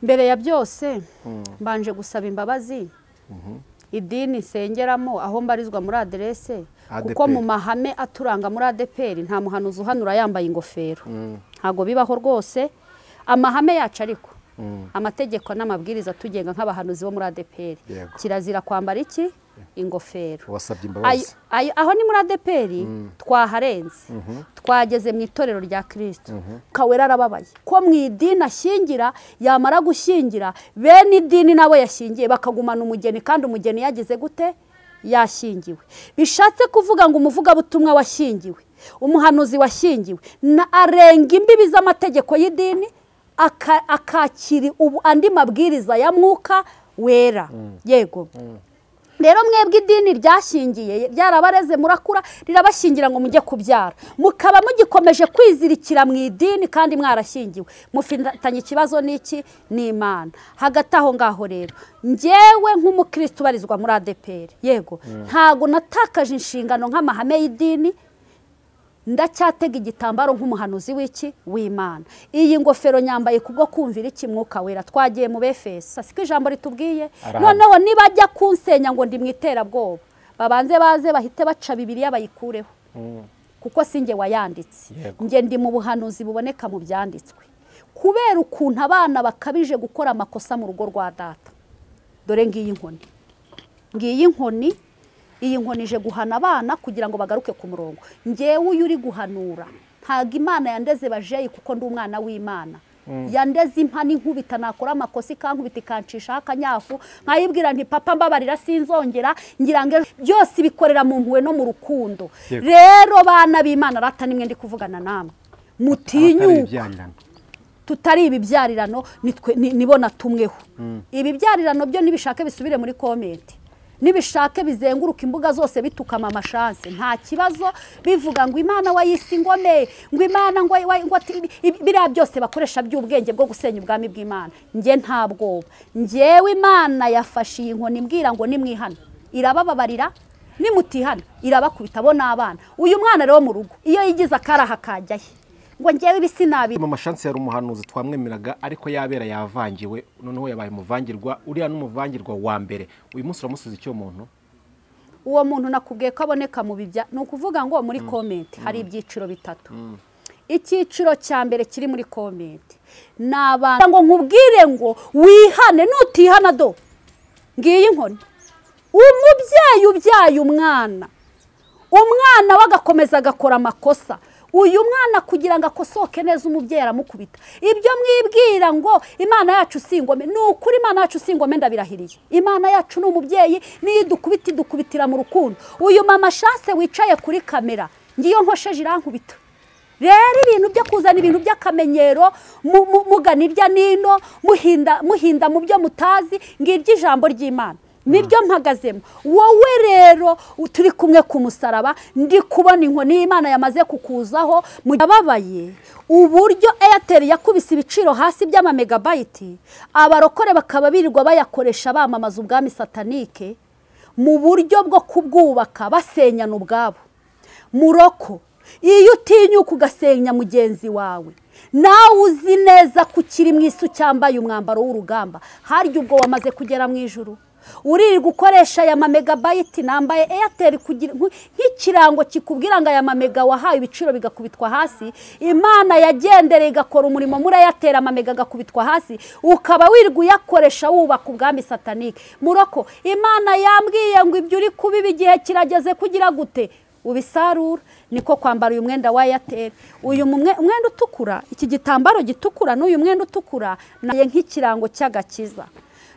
Mbere ya byose mbanje gusaba imbabazi idini nsengeramo aho mbarizwa muri aderese, kuko mu mahame aturanga muri ADEPR nta muhanuzi uhanura yambaye ingofero, ntago bibaho rwose. Amahame yacu ariko amategeko n'amabwiriza tugenga nk'abahanuzi bo muri ADEPR, kirazira kwambara iki ingofero. Wasabye imbabazi aho ni muri ADEPR twaharenze, twageze mu itorero rya Kristo. Kawera arababaye ko mu idini ashyingira, yamara gushyingira bene idini nabo yashyingiye bakagumana umugeni, kandi umugeni yagize gute? Yashyingiwe. Bishatse kuvuga ngo umuvugabutumwa washyingiwe, umuhanuzi washyingiwe na arenga imbibi z'amategeko y'idini, akakira ubu andi mabwiriza ya Mwuka Wera. Yego. Rero mwebwe idini ryashyingiye ryarabareze murakura, rirabashyingira ngo mujye kubyara, mukaba mugikomeje kwizirikira mu idini kandi mwarashyingiwe, mufitanye ikibazo n'iki? N'Imana. Hagati aho ngaho rero njyewe nk'umukristo ubarizwa muri ADEPR, yego, ntago natakaje inshingano nk'amahame y'idini, ndacyatega igitambaro nk'umuhanuzi w'iki w'Imana. Iyi ngofero nyambaye kubwo kumvira iki Mwuka Wera. Twagiye mu Befeso, siko ijambo ritubwiye. Noneho nibajya kunsenya ngo ndi mu iterabwoba, babanze baze bahite baca Bibiliya bayikureho, kuko sinjye wayanditse. Nge ndi mu buhanuzi buboneka mu byanditswe. Kubera ukuntu abana bakabije gukora amakosa mu rugo rwa data, dore ngiyi inkoni, ngiyi inkoni, iyi nkoni ije guhana abana kugira ngo bagaruke ku murongo. Ngewe uyu uri guhanura, ntago Imana yandeze bajeyi kuko ndi umwana w'Imana. Yandeze impa n'inkubita, nakora amakosa ikankubita ikancisha akanyafu, nkayibwira nti papa mbabarira sinzongera, ngira ngo byose bikorera mu mpuwe no mu rukundo. Rero bana b'Imana rata nimwe ndi kuvugana namwe, mutinyuka tutari ibibyarirano, nibona tumweho. Ibibyarirano byo nibishake bisubire muri comment, nibishake bizenguruka imbuga zose bitukama amashanse, nta kibazo, bivuga ngo Imana wayisi ingome, ngo Imana ngo biriya byose bakoresha by'ubwenge bwo gusenya ubwami bw'Imana. Nge nta bwoba, ngewe Imana yafashe iyi nkoni imbwira ngo nimwihana irabababarira, nimutihana irabakubita bo n'abana. Uyu mwana rero mu rugo iyo yigize akaraha kajyahe ngo ngewe ibisinabi. Mama Chance yari umuhanuzi twamwemeraga, ariko yabera yavangiwe, noneho yabaye umuvangirwa, uriya n'umuvangirwa wa mbere. Uyu munsi uramusubiza icyo muntu? Uwo muntu nakubwiye ko aboneka mu bibya, ni ukuvuga ngo muri comment hari ibyiciro bitatu. Icyiciro cya mbere kiri muri comment ni abantu ngo nkubwire ngo wihane, nutihana do ngiyi inkoni. Umubyeyi ubyaye umwana, umwana we agakomeza agakora amakosa, uyu mwana kugira ngo akosoke neza umubyeyi aramukubita. Ibyo mwibwira ngo Imana yacu si ingome, ni ukuri Imana yacu si ingome, ndabirahiriye. Imana yacu ni umubyeyi, niyo idukubita idukubitira mu rukundo. Uyu mama Chance wicaye kuri kamera, ngiyo nkosheje irankubita. Rero ibintu byo kuzana ibintu by'akamenyero, mugana irya nino, muhinda mu byo mutazi, ngiryo ijambo ry'Imana nibyo mpagazemo. Wowe rero turi kumwe ku musaraba, ndi kubona inkoni y'Imana yamaze kukuzaho. Mubabaye uburyo Airtel yakubise ibiciro hasi by'ama megabyte, abarokore bakaba birirwa bayakoresha bamamaza ubwami satanike mu buryo bwo kubwubaka basenyana ubwabo. Muroko, iyo utinyuka ugasenya mugenzi wawe, nawe uzi neza ko ukiri mu isi cyambaye umwambaro w'urugamba, harya ubwo wamaze kugera mu ijuru. Uri gukoresha aya megabyte, nambaye Airtel kugira nk'ikirango kikubwira ngo aya mamega wahaye ibiciro bigakubitwa hasi. Imana yagendereye igakora umurimo muri Airtel, amamega agakubitwa hasi, ukaba wirirwa uyakoresha wubaka ubwami satanike. Muroko, Imana yambwiye ngo ibyo uri kubiba igihe kirageze kugira gute ubisarura. Niko kwambara uyu mwenda wa Airtel, uyu mwenda utukura, iki gitambaro gitukura n'uyu mwenda utukura naye nk'ikirango cy'agakiza.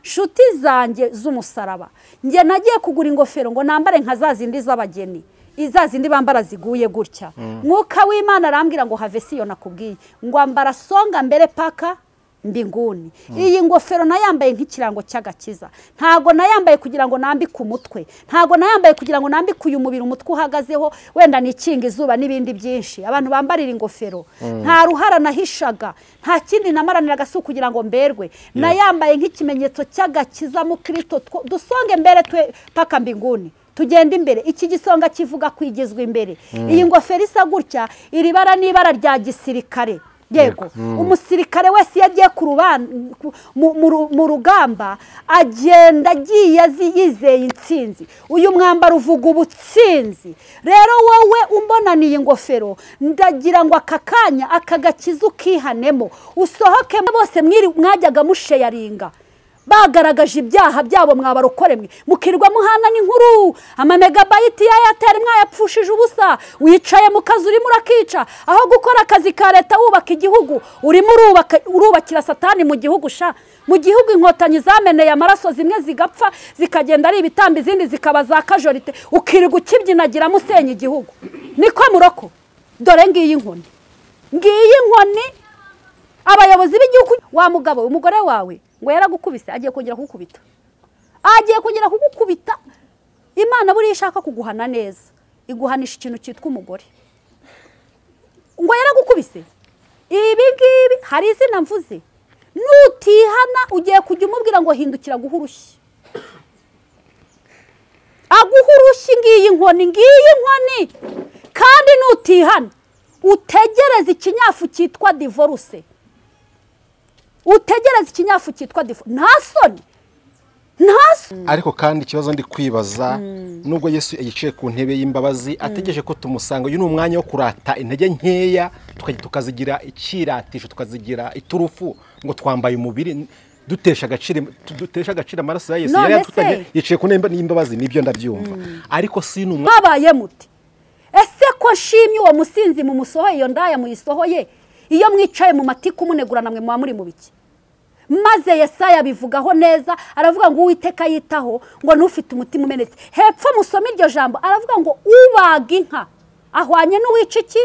Shuti zanjye z'umusaraba, nge nagiye kugura ingofero ngo nambare nka za zindi z'abageni, iza zindi bambara ziguye gutya. Mwuka w'Imana arambwira ngo have siyo nakubwiye, ngo ambara songa mbere paka mbinguni. Iyi ngofero nayambaye nk'ikirango cy'agakiza, ntago nayambaye kugira ngo nambike umutwe, ntago nayambaye kugira ngo nambike uyu mubiri umutwe uhagazeho, wenda nikinga izuba n'ibindi byinshi. Abantu bambarira ingofero, nta ruhara nahishaga, nta kindi namaraniraga si kugira ngo mberwe. Nayambaye nk'ikimenyetso cy'agakiza mu Kristo, dusonge mbere twe paka mbinguni, tugenda imbere. Iki gisonga kivuga kwigizwa imbere. Iyi ngofero isa gutya, iri bara n'ibara rya gisirikare. Yego, umusirikare wese yagiye mu rugamba agenda agiye yizeye intsinzi. Uyu mwambaro uvuga ubutsinzi. Rero wowe umbonaniye ingofero, ndagira ngo aka kanya aka gakiza ukihanemo, usohoke. Bose mwajyaga musheyaringa bagaragaje ibyaha byabo, mwabarokore mwe mukirwa muhana n'inkuru, amamegabayiti ya Airtel mwayapfushije ubusa. Wicaye mu kazi urimo urakica, aho gukora akazi ka leta wubaka igihugu urimo urubakira satani mu gihugu. Sha mu gihugu inkotanyi zameneye amaraso, zimwe zigapfa zikagenda ari ibitambo, izindi zikaba za kajorite, ukirirwa ukibyinagira musenya igihugu. Niko muroko, dore ngiyi inkoni, ngiyi inkoni. Abayobozi b'igihugu, wa mugabo umugore wawe ngo yaragukubise, agiye kongera kugukubita, agiye kongera kugukubita. Imana buriya ishaka kuguhana neza iguhanisha ikintu cyitwa umugore. Ngo yaragukubise, ibi ngibi hari izina mvuze, nutihana ugiye kujya umubwira ngo hindukira guha urushyi, aguha urushyi. Ngiyi inkoni, ngiyi inkoni. Kandi nutihana utegereze ikinyafu cyitwa divorce, utegereze ikinyafu cyitwa divorce. Nta soni, nta soni. Ariko kandi ikibazo ndi kwibaza, nubwo Yesu yicaye ku ntebe y'imbabazi ategereje ko tumusanga, uyu ni umwanya wo kurata intege nkeya tukazigira ikiratisho, tukazigira iturufu ngo twambaye umubiri, dutesha agaciro amaraso ya Yesu. Yari yicaye ku ntebe y'imbabazi, nibyo ndabyumva, ariko si ni mwabaye muti ese ko nshimye uwo musinzi mumusohoye, iyo ndaya muyisohoye, iyo mwicaye mu matiku munegurana mwe muba muri mu biki? Maze Yesaya bivugaho neza, aravuga ngo Uwiteka yitaho ngo nufite umutima umenetse. Hepfo musome iryo jambo, aravuga ngo ubaga inka ahwanye n'uwica iki?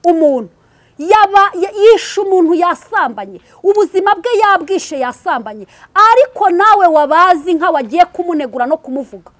Umuntu. Yaba yishe umuntu yasambanye, ubuzima bwe yabwishe yasambanye, ariko nawe wabazi inka wagiye kumunegura no kumuvuga.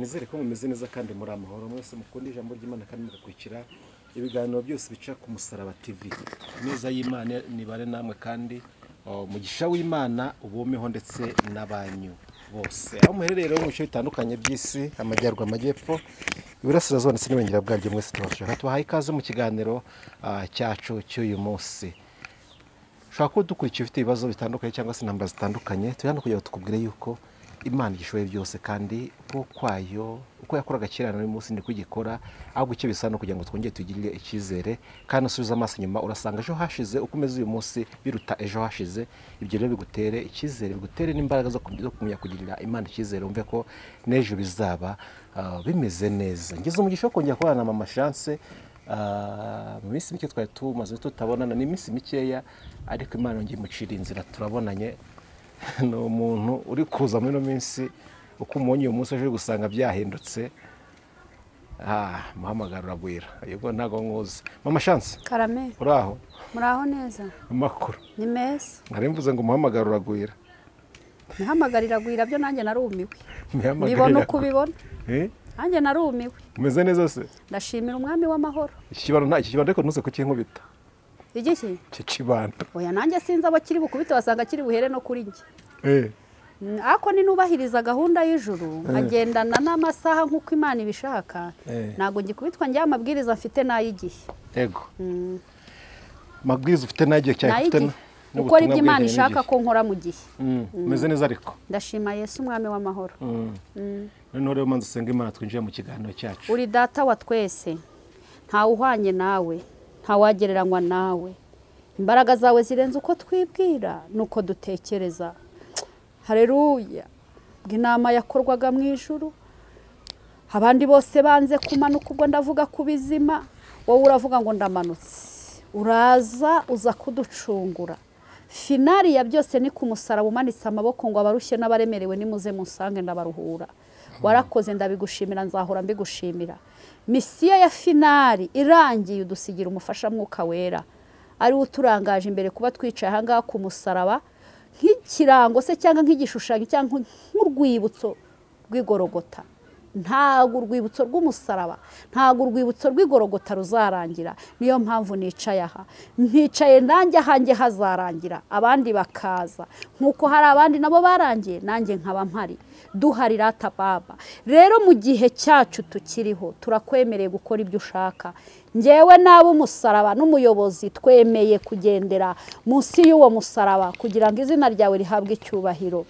Nizere ko mumeze neza kandi muri amahoro mwese, mukunda ijambo ry'Imana kandi mugakurikira ibiganiro byose bica ku Musaraba TV. Neza y'Imana nibare namwe, kandi umugisha w'Imana ubomeho ndetse n'abanyu bose aho muherereye rero mu bice bitandukanye by'isi, amajyaruguru, amajyepfo, iburasirazuba ndetse n'uburengerazuba bwaryo, mwese tubashaka tubahaye ikaze mu kiganiro cyacu cy'uyu munsi. Ushobora kuba dukurikiye ufite ibibazo bitandukanye cyangwa se intambara zitandukanye, turi hano kugira ngo tukubwire yuko Imana igishoboye byose, kandi uko kwayo uko yakoraga kera n'uyu munsi ndi kugikora, ahubwo icyo bisa no kugira ngo twongere tugirire icyizere. Kandi usubiza amaso inyuma urasanga ejo hashize uko umeze uyu munsi biruta ejo hashize. Ibyo rero bigutere icyizere, bigutere n'imbaraga zo kumenya kugirira Imana icyizere, umve ko n'ejo bizaba bimeze neza. Ngize umugisha wo kongera kubana na Mama Chance. Mu minsi mike twari tumaze tutabonana, ni iminsi mikeya, ariko Imana yongeye imucira inzira turabonanye. Ni umuntu uri kuza muri ino minsi, uko umubonye uyu munsi aje gusanga byahindutse. Muhamagara uragwira, yego ntago nkuzi. Mama Chance, karame, uraho? Muraho neza. Amakuru ni meza. Nari mvuze ngo muhamagara uragwira. Muhamagara iragwira byo nanjye narumiwe. Nibona uko ubibona. Nanjye narumiwe. Umeze neza se? Ndashimira umwami w'amahoro. Iki kibano nta iki kibano ariko ntuze kukinkubita. Igiki? Iki kibano. Oya nanjye sinzi abo kiri bukubite, wasanga kiri buhere no kuri njye. Ako ni nubahiriza gahunda y'ijuru agendana n'amasaha nkuko Imana ibishaka. Ntago ngikubitwa njye amabwiriza mfite nayigihe. Yego. Amabwiriza ufite nayigihe cyane ufite gukora ibyo Imana ishaka ko nkora mu gihe. Umeze neza ariko? Ndashima Yesu umwami w'amahoro. Noneho rero manze usenga Imana twinjiye mu kiganiro cyacu. Uri data wa twese, ntawe uhwanye nawe, ntawagereranywa nawe. Imbaraga zawe zirenze uko twibwira nuko dutekereza. Haleluya. Inama yakorwaga mu ijuru, abandi bose banze kumanuka, ubwo ndavuga kubizima, wowe uravuga ngo ndamanutse. Uraza uza kuducungura. Finali ya byose ni ku musaraba umanitse amaboko ngo abarushye n'abaremerewe nimuze musange ndabaruhura. Warakoze, ndabigushimira, nzahora mbigushimira. Misiyo ya finari irangiye, udusigira umufasha Mwuka Wera, ari we uturangaje imbere kuba twicaye aha ngaha ku musaraba nk'ikirango se cyangwa nk'igishushanyo cyangwa nk'urwibutso rw'igorogota. Ntabwo urwibutso rw'umusaraba, ntabwo urwibutso rw'igorogota ruzarangira. Niyo mpamvu nicaye aha, nticaye nanjye ahanjye hazarangira, abandi bakaza nk'uko hari abandi nabo barangiye, nanjye nkaba mpari. Duhari rata Baba. Rero mu gihe cyacu tukiriho turakwemereye gukora ibyo ushaka. Njyewe n'abo umusaraba n'umuyobozi twemeye kugendera munsi y'uwo musaraba kugira ngo izina ryawe rihabwe icyubahiro.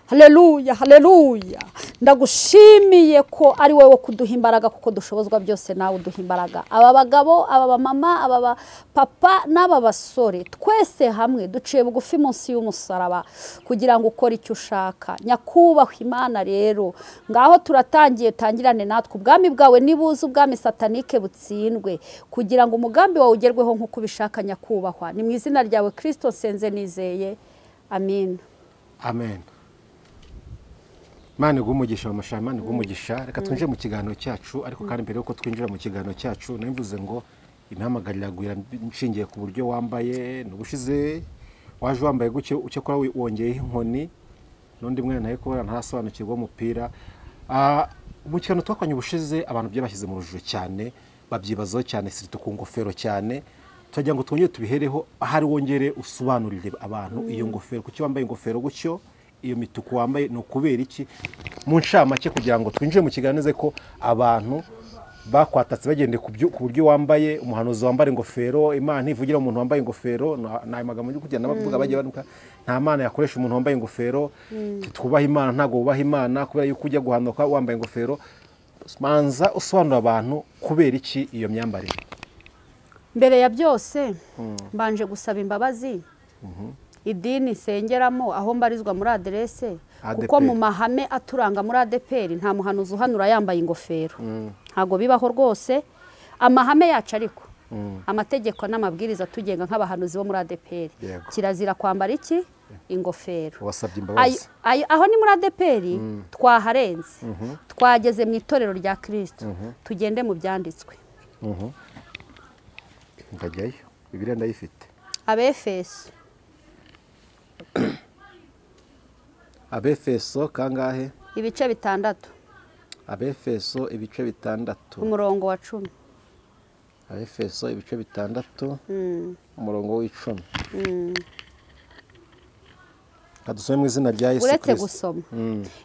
Haleluya, haleluya. Ndagushimiye ko ari wowe kuduha imbaraga, kuko dushobozwa byose nawe uduha imbaraga. Aba bagabo, aba bamama, aba papa n'aba basore, twese hamwe duciye bugufi munsi y'umusaraba kugira ngo ukore icyo ushaka. Nyakubahwa Imana, rero ngaho turatangiye, tangirane natwe. Ubwami bwawe nibuze, ubwami satanike butsindwe, kugira ngo umugambi wawe ugerweho nk'uko ubishaka. Nyakubahwa, ni mu izina ryawe Kristo nsenze nizeye, amen. Amen. Imana iguhe umugisha, mama Shami, Imana iguhe umugisha. Reka twinjire mu kiganiro cyacu, ariko kandi mbere yuko twinjira mu kiganiro cyacu, nabivuze ngo impamagarira iragwira nshingiye ku buryo wambaye. N'ubushize waje wambaye gutyo, ucyakora wongeyeho inkoni, n'undi mwana nawe kubera ntarasobanukirwa umupira. Mu kiganiro twakoranye ubushize, abantu byabashyize mu rujijo cyane, babyibazaho cyane, sirito ku ngofero cyane. Turagira ngo twongere tubihereho, ahari wongere usobanurire abantu iyo ngofero, kuki wambaye ingofero gutyo, iyo mituku wambaye ni ukubera iki, mu ncamake, kugira ngo twinjire mu kiganiro neza ko abantu bakwatatse bagendeye ku buryo wambaye. Umuhanuzi wambara ingofero, Imana ntivugira umuntu wambaye ingofero, ni ayo magambo yo kugenda bavuga bagiye banuka, nta Mana yakoresha umuntu wambaye ingofero, twubaha Imana, ntabwo wubaha Imana kubera yuko ujya guhanuka wambaye ingofero. Manza usobanura abantu kubera iki iyo myambarire. Mbere ya byose mbanje gusaba imbabazi idini nsengeramo, aho mbarizwa muri aderese, kuko mu mahame aturanga muri ADEPR nta muhanuzi uhanura yambaye ingofero. Ntago bibaho rwose. Amahame yacu ariko amategeko n'amabwiriza tugenga nk'abahanuzi bo muri ADEPR, kirazira kwambara iki ingofero. Wasabye imbabazi. Aho ni muri ADEPR twaharenze, twageze mu itorero rya Kristo, tugende mu byanditswe. Ndajyayo, Bibiliya ndayifite. Abefeso. Abefeso kangahe? Ibice 6. Abefeso ibice 6. Umurongo wa 10. Abefeso ibice 6. Umurongo w'icumi. Kadusome mu izina rya Yesu Uretse Kristo. gusoma.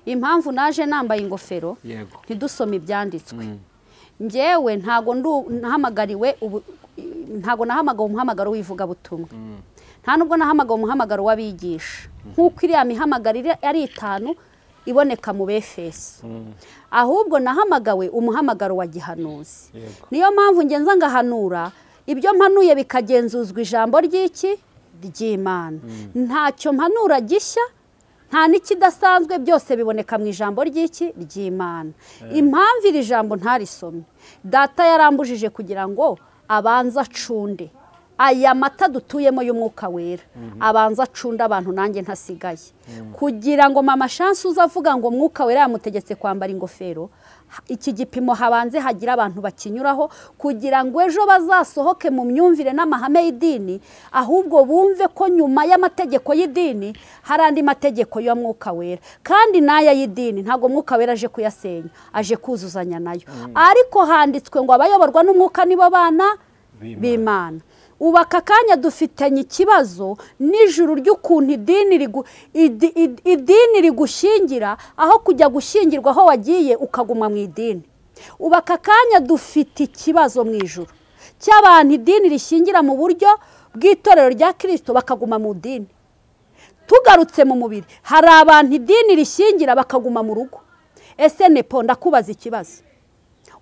Impamvu naje nambaye ingofero, ntidusome ibyanditswe. Njyewe ntago nahamagariwe, ntago nahamagawe umuhamagaro w'ivugabutumwa. Nta nubwo nahamagawe umuhamagaro w'abigisha, nk'uko iriya mihamagaro ari 5 iboneka mu Befeso. Ahubwo nahamagawe umuhamagaro wa gihanuzi. Niyo mpamvu ngenza ngahanura, ibyo mpanuye bikagenzuzwa ijambo ry'iki ry'Imana. Ntacyo mpanura gishya, nta n'ikidasanzwe, byose biboneka mu ijambo ry'iki ry'Imana. Impamvu iri jambo ntarisomye, data yarambujije kugira ngo abanza acunde aya mata dutuyemo y'umwuka wera, abanza acunda abantu nanjye ntasigaye, kugira ngo mama Chance uzavuga ngo mwuka wera yamutegetse kwambara ingofero, iki gipimo habanze hagira abantu bakinyuraho, kugira ngo ejo bazasohoke mu myumvire n'amahame y'idini, ahubwo bumve ko nyuma y'amategeko y'idini hari andi mategeko ya mwuka wera. Kandi n'aya y'idini ntabwo mwuka wera aje kuyasenya, aje kuzuzanya nayo. Ariko handitswe ngo abayoborwa n'umwuka nibo bana b'Imana. Ubu aka kanya dufitanye ikibazo n'ijuru ry'ukuntu idini rigushyingira, aho kujya gushyingirwa aho wagiye ukaguma mu idini. Ubu aka kanya dufite ikibazo mu ijuru cy'abantu idini rishyingira mu buryo bw'itorero rya Kristo bakaguma mu dini. Tugarutse mu mubiri, hari abantu idini rishyingira bakaguma mu rugo. Ese Nepo, ndakubaza ikibazo,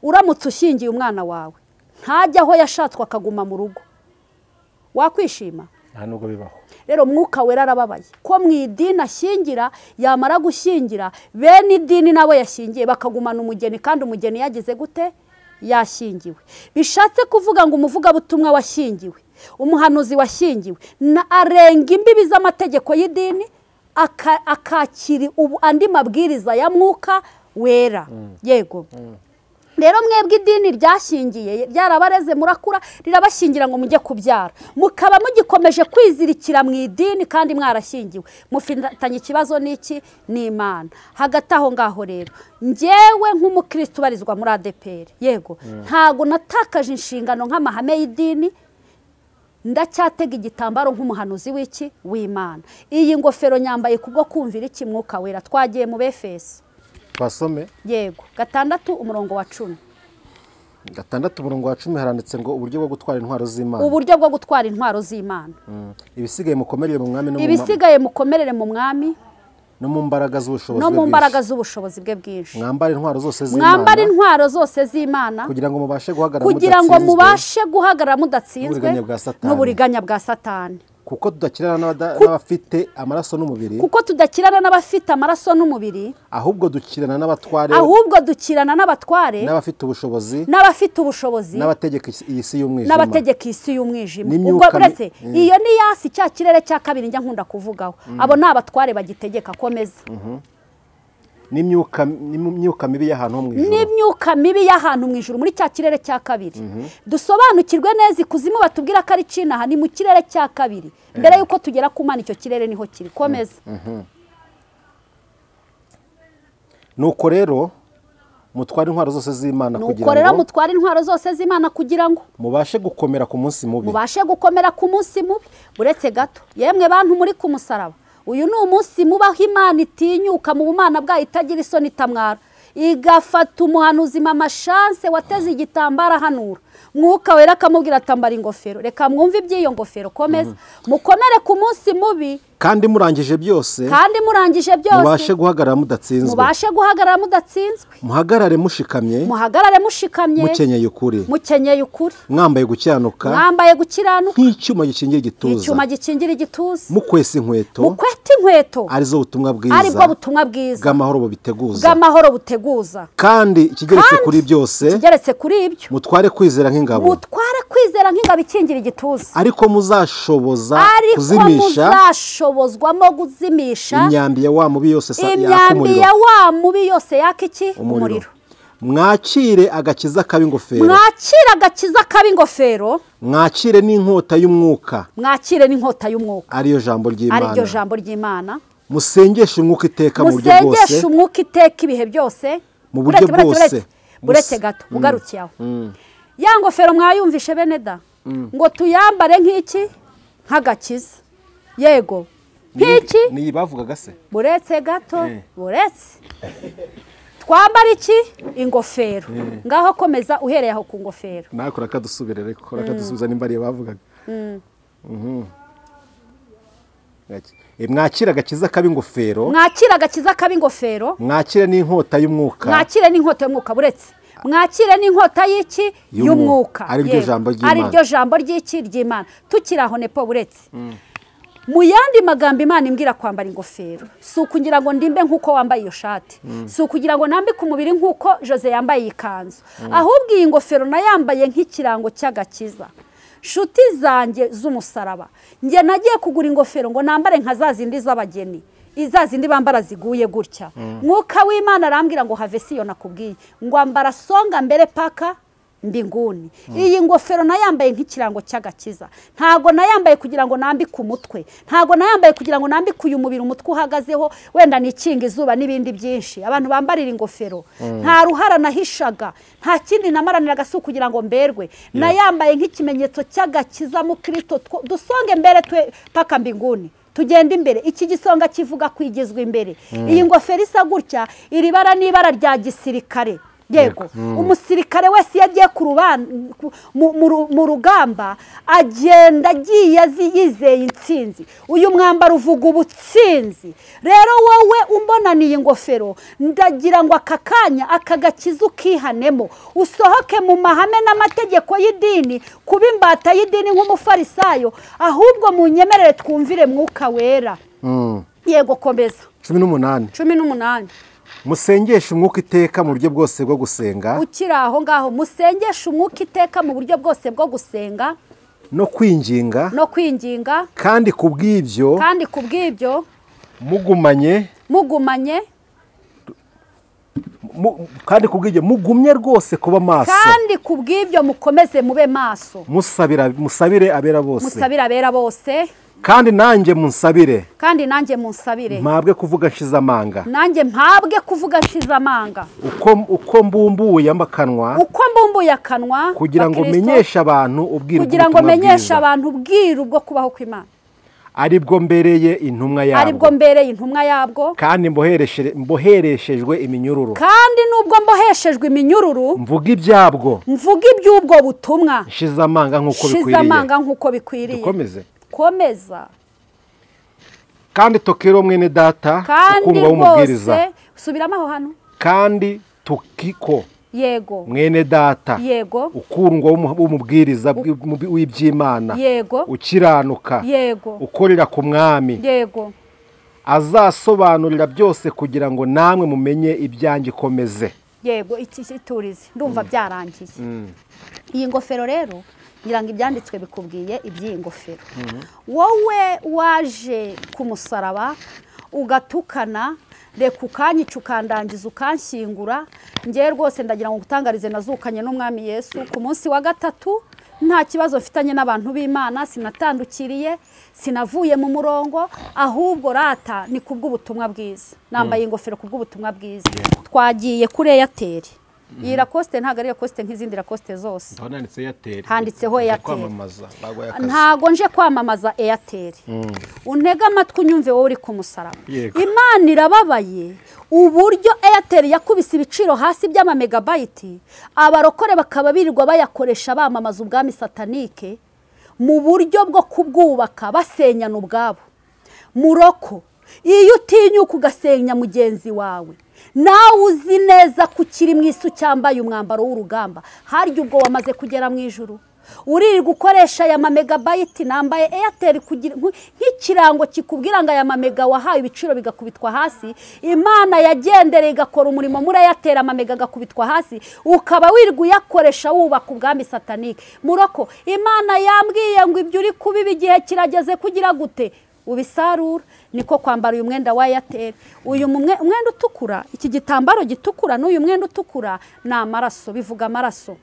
uramutse ushyingiye umwana wawe ntajya aho yashatswe akaguma mu rugo, wakwishima? Nta nubwo bibaho. Rero mwuka wera arababaye ko mu idini ashyingira, yamara gushyingira bene idini nabo yashyingiye bakagumana umugeni, kandi umugeni yagize gute? Yashyingiwe. Bishatse kuvuga ngo umuvugabutumwa washyingiwe, umuhanuzi washyingiwe, na arenga imbibi z'amategeko y'idini akakira andi mabwiriza ya Mwuka Wera. Yego. Rero mwebwe idini ryashingiye ryarabareze murakura rirabashingira ngo mujye kubyara, mukaba mugikomeje kwizirikira mu idini kandi mwarashingiwe, mufitanye ikibazo n'iki? N'Imana. Hagati aho ngaho rero njyewe nk'umukristo ubarizwa muri ADEPR, yego, ntago natakaje inshingano nk'amahame y'idini, ndacyatega igitambaro nk'umuhanuzi w'iki? W'Imana. Iyi ngofero nyambaye kubwo kumvira iki? Mwuka Wera. Twagiye mu Befeso. Twasome. Yego, 6 umurongo wa 10. 6 umurongo wa 10 haranditse ngo uburyo bwo gutwara intwaro z'Imana. Uburyo bwo gutwara intwaro z'Imana. Ibisigaye mukomerere mu mwami no mu Ibisigaye mukomerere mu mwami no mu mbaraga z'ubushobozi no mu mbaraga z'ubushobozi bwe bwinshi. Mwambare intwaro zose z'Imana. Mwambare intwaro zose z'Imana kugira ngo mubashe guhagarara kugira ngo mubashe guhagarara mudatsinzwe n'uburiganya bwa Satani. Kuko tudakirana n'abafite amaraso n'umubiri, kuko tudakirana n'abafite amaraso n'umubiri, ahubwo dukirana n'abatware, ahubwo dukirana n'abatware, n'abafite ubushobozi, n'abafite ubushobozi, n'abategeka iyi si y'umwijima, n'abategeka isi y'umwijima. Ubwo buretse iyo ni yasi cya kirere cya kabiri njya nkunda kuvugaho, abo ni abatware bagitegeka. Komeza. N'imyuka mibi y'ahantu ho mu ijuru, n'imyuka mibi y'ahantu mu ijuru, muri cya kirere cya kabiri. Dusobanukirwe neza ikuzimu batubwira ko ari cinaha, ni mu kirere cya kabiri mbere yuko tugera ku Mana, icyo kirere niho kiri. Komeza. Nuko rero mutware intwaro zose z'Imana kugira ngo, nuko rero mutware intwaro zose z'Imana kugira ngo mubashe gukomera ku munsi mubi, mubashe gukomera ku munsi mubi. Buretse gato, yemwe bantu muri ku musaraba, uyu ni umunsi mubaho Imana itinyuka mu bumana bwayo itagira isoni itamwara, igafata umuhanuzi Mama Chance wateze igitambara ahanura, Mwuka Wera akamubwira atambara ingofero. Reka mwumve iby'iyo ngofero. Komeza. Mukomere ku munsi mubi, kandi murangije byose, kandi murangije byose, mubashe guhagarara mudatsinzwe, mubashe guhagarara mudatsinzwe. Muhagarare mushikamye, muhagarare mushikamye, mukenyeye ukuri, mukenyeye ukuri, mwambaye gukiranuka, mwambaye gukiranuka nk'icyuma gikingira igituza, nk'icyuma gikingira igituza, mukwesa inkweto, mukweta inkweto, arizo butumwa bwiza, aribwo butumwa bwiza bw'amahoro bubiteguza, bw'amahoro buteguza. Kandi ikigeretse kuri byose, ikigeretse kuri ibyo, mutware kwizera nk'ingabo, mutware kwizera nk'ingabo ikingira igituza, ariko muzashoboza kuzimisha, muzashobozwamo guzimisha imyambi ya wa mubi yose yaka umuriro, imyambi ya wa mubi yose yaka iki? Umuriro. Mwakire agakiza k'ab'ingofero, mwakire agakiza k'ab'ingofero, mwakire n'inkota y'umwuka, mwakire n'inkota y'umwuka, ariyo jambo ry'Imana, ariyo jambo ry'Imana. Musengeshe umwuka iteka mu buryo bwose, musengeshe umwuka iteka ibihe byose, mu buryo bwose. Buretse gato ugarukiye aho, ya ngofero mwayumvishe bene da, ngo tuyambare nk'iki? Nk'agakiza. Yego, nk'iki ni bavugaga se? Buretse gato, buretse twambara iki? Ingofero. Ngaho komeza uhereye aho ku ngofero. Nakora kadusubire reko rakadusubiza nimba ari bavugaga. Mwakira agakiza k'ab'ingofero, mwakira agakiza k'ab'ingofero, mwakire n'inkota y'umwuka, mwakire n'inkota y'umwuka. Buretse mwakire n'inkota y'iki? Y'umwuka, ari ryo jambo ry'Imana, ari ryo jambo ry'iki? Ry'Imana. Tukiraho nepo buretse, mu yandi magambo Imana imbwira kwambara ingofero si ukugira ngo ndimbe nk'uko wambaye iyo shati, si ukugira ngo nambike umubiri nk'uko Jose yambaye iyi kanzu, ahubwo iyi ngofero nayambaye nk'ikirango cy'agakiza. Shuti zanjye z'umusaraba, njye nagiye kugura ingofero ngo nambare nka za zindi z'abageni, iza zindi bambara ziguye gutya. Mwuka w'Imana arambwira ngo have siyo nakubwiye, ngo ambara songa mbere paka mbinguni. Iyi ngofero nayambaye nk'ikirango cy'agakiza. Ntago nayambaye kugira ngo nambike umutwe, ntago nayambaye kugira ngo nambike uyu mubiri umutwe uhagazeho wenda nikinga izuba n'ibindi byinshi. Abantu bambarira ingofero nta ruhara nahishaga, nta kindi namaraniraga si kugira ngo mberwe. Nayambaye nk'ikimenyetso cy'agakiza mu Kristo. Dusonge mbere twe paka mbinguni, tugenda imbere. Iki gisonga kivuga kwigizwa imbere. Iyi ngofero isa gutya, iri bara n'ibara rya gisirikare. Yego, umusirikare wese yagiye mu rugamba agenda agiye yizeye intsinzi. Uyu mwambaro uvuga ubutsinzi. Rero wowe umbonaniye ingofero, ndagira ngo aka kanya aka gakiza ukihanemo, usohoke mu mahame n'amategeko y'idini, kuba imbata y'idini nk'umufarisayo, ahubwo munyemerere twumvire Mwuka Wera. Yego, komeza. 18. 18. Musengeshe umwuka iteka mu buryo bwose bwo gusenga. Ukiri aho ngaho, musengeshe umwuka iteka mu buryo bwose bwo gusenga no kwinginga, no kwinginga, kandi kubw'ibyo, kandi kubw'ibyo Mugumanye kandi kubw'ibyo mugumye rwose kuba maso, kandi kubw'ibyo mukomeze mube maso, musabire abera bose, musabire abera bose, kandi nanjye munsabire, kandi nanjye munsabire, mpabwe kuvuga nshize amanga, nanjye mpabwe kuvuga nshize amanga, uko mbumbuye akanwa, uko mbumbuye akanwa, kugira ngo menyeshe abantu ubwiru, kugira ngo menyeshe abantu ubwiru bwo kubaho kw'Imana, aribwo mbereye intumwa yabwo, aribwo mbereye intumwa yabwo, kandi mbohereshejwe iminyururu, kandi nubwo mboheshejwe iminyururu, mvuga ibyabwo, mvuga iby'ubwo butumwa, nshize amanga nk'uko bikwiriye, nshize amanga nk'uko bikwiriye. Dukomeze. Komeza. Kandi Tukiko mwene data ukundwa w'umubwiriza, subiramo aho hano, kandi Tukiko, yego, mwene data, yego, ukundwa w'umubwiriza w'iby'Imana, yego, ukiranuka, yego, ukorera ku mwami, yego, azasobanurira byose kugira ngo namwe mumenye ibyanjye ikomeze. Yego, iki iturize ndumva byarangiye. Iyi ngofero rero ngira ngo ibyanditswe bikubwiye iby'iyi ngofero. Wowe waje ku musaraba ugatukana, reka ukanyica ukandangiza ukanshyingura, ngewe rwose ndagira ngo ngutangarize nazukanye n'umwami Yesu ku munsi wa gatatu, nta kibazo mfitanye n'abantu b'Imana, sinatandukiriye, sinavuye mu murongo, ahubwo rata ni kubw'ubutumwa bwiza, nambaye ingofero kubw'ubutumwa bwiza. Twagiye kuri Airtel. Iyi Lacoste ntabwo ari Lacoste nk'izindi Lacoste zose. Handitseho Airtel. Ntago nje kwamamaza Airtel. Untega amatwi unyumve wowe uri ku musaraba. Imana irababaye uburyo Airtel yakubise ibiciro hasi by'ama megabyte, abarokore bakaba birirwa bayakoresha bamamaza ubwami satanike mu buryo bwo kubwubaka basenyana ubwabo. Muroko, iyo utinyuka ugasenya mugenzi wawe, nawe uzi neza ko ukiri mu isi ucyambaye umwambaro w'urugamba, harya ubwo wamaze kugera mu ijuru, uririrwa ukoresha aya mamegabayiti. Nambaye Airtel kugira nk'ikirango kikubwira ngo aya mamega wahaye ibiciro bigakubitwa hasi. Imana yagendereye igakora umurimo muri Airtel, amamega agakubitwa hasi, ukaba wirirwa uyakoresha wubaka ubwami satanike. Muroko, Imana yambwiye ngo ibyo uri kubiba igihe kirageze kugira gute ubisarura. Niko kwambara uyu mwenda wa Airtel, uyu mwenda utukura, iki gitambaro gitukura n'uyu mwenda utukura ni amaraso, bivuga amaraso.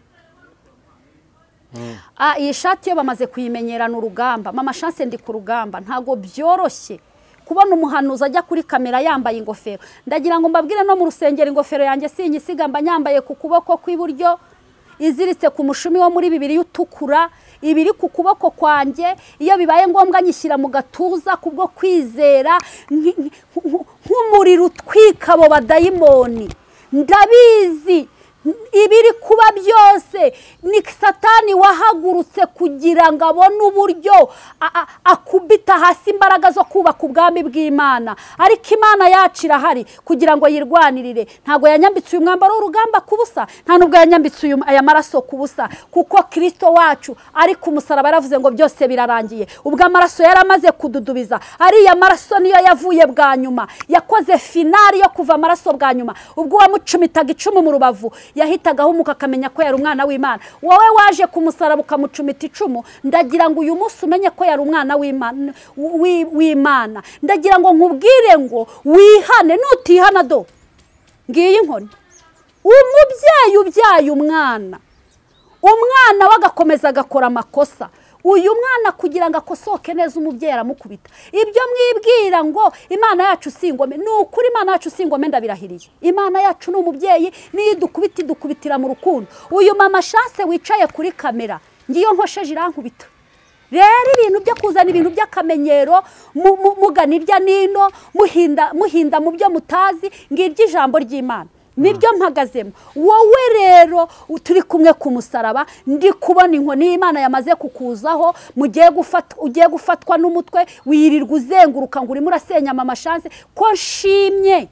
Iyi shati yo bamaze kuyimenyerana urugamba. Mama Chance ndi ku rugamba, ntago byoroshye kubona umuhanuzi ajya kuri kamera yambaye ingofero. Ndagira ngo mbabwire no mu rusengero ingofero yanjye sinyisiga, mba nyambaye ku kuboko kw'iburyo iziritse ku mushumi wo muri bibiri utukura, ibiri ku kuboko kwanjye, iyo bibaye ngombwa nyishyira mu gatuza kubwo kwizera nk'umuriro utwika abo badayimoni. Ndabizi ibiri kuba byose ni Satani wahagurutse kugira ngo abone uburyo akubita hasi imbaraga zo kubaka ubwami bw'Imana, ariko Imana yacu irahari kugira ngo yirwanirire. Ntago yanyambitse uyu mwambaro w'urugamba kubusa, nta nubwo yanyambitse aya maraso kubusa, kuko Kristo wacu ari ku musaraba yaravuze ngo byose birarangiye. Ubwo amaraso yaramaze kududubiza, ariya maraso niyo yavuye bwa nyuma, yakoze finali yo kuva amaraso bwa nyuma. Ubwo wamucumitaga icumu mu rubavu yahitaga ahumuka akamenya ko yari umwana w'Imana. Wowe waje ku musaraba ukamucumita icumu, ndagira ngo uyu munsi umenye ko yari umwana w'Imana. Ndagira ngo nkubwire ngo wihane, nutihana do ngiyi inkoni. Umubyeyi ubyaye umwana, umwana we agakomeza agakora amakosa, uyu mwana kugira ngo akosoke neza umubyeyi aramukubita. Ibyo mwibwira ngo Imana yacu si ingome, ni ukuri Imana yacu si ingome, ndabirahiriye. Imana yacu ni umubyeyi, niyo idukubita idukubitira mu rukundo. Uyu mama Chance wicaye kuri kamera, ngiyo nkosheje irankubita. Rero ibintu byo kuzana ibintu by'akamenyero mugana irya nino, muhinda mu byo mutazi, ngiryo ijambo ry'Imana nibyo mpagazemo. Wowe rero turi kumwe ku musaraba, ndi kubona inkoni y'Imana yamaze kukuzaho, ugiye gufatwa n'umutwe, wirirwa uzenguruka ngo urimo urasenya mama Chance. Ko nshimye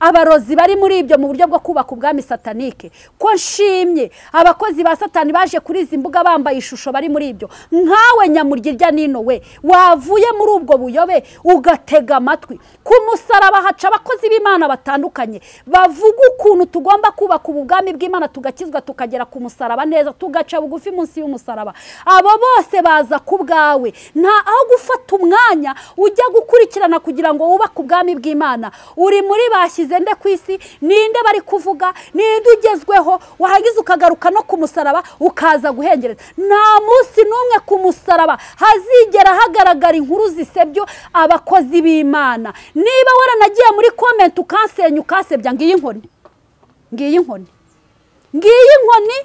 Abarozi bari muri ibyo mu buryo bwo kubaka ubwami satanike, ko nshimye abakozi ba satani baje kuri izi mbuga bambaye ishusho bari muri ibyo. Nkawe nyamurya irya nino we wavuye muri ubwo buyobe ugatega amatwi. Ku musaraba haca abakozi b'Imana batandukanye bavuga ukuntu tugomba kubaka ubwami bw'Imana, tugakizwa tukagera ku musaraba neza, tugaca bugufi munsi y'umusaraba. Abo bose baza ku bwawe, nta aho gufata umwanya ujya gukurikirana kugira ngo wubake ubwami bw'Imana. Uri muri bashyize nde ku isi, ninde bari kuvuga, ninde ugezweho, wahagize ukagaruka no ku musaraba ukaza guhengereza. Nta munsi n'umwe ku musaraba hazigera hagaragara inkuru zisebyo abakozi b'Imana. Niba waranagiye muri comment ukansenya ukasebya, ngiyi inkoni, ngiyi inkoni, ngiyi inkoni.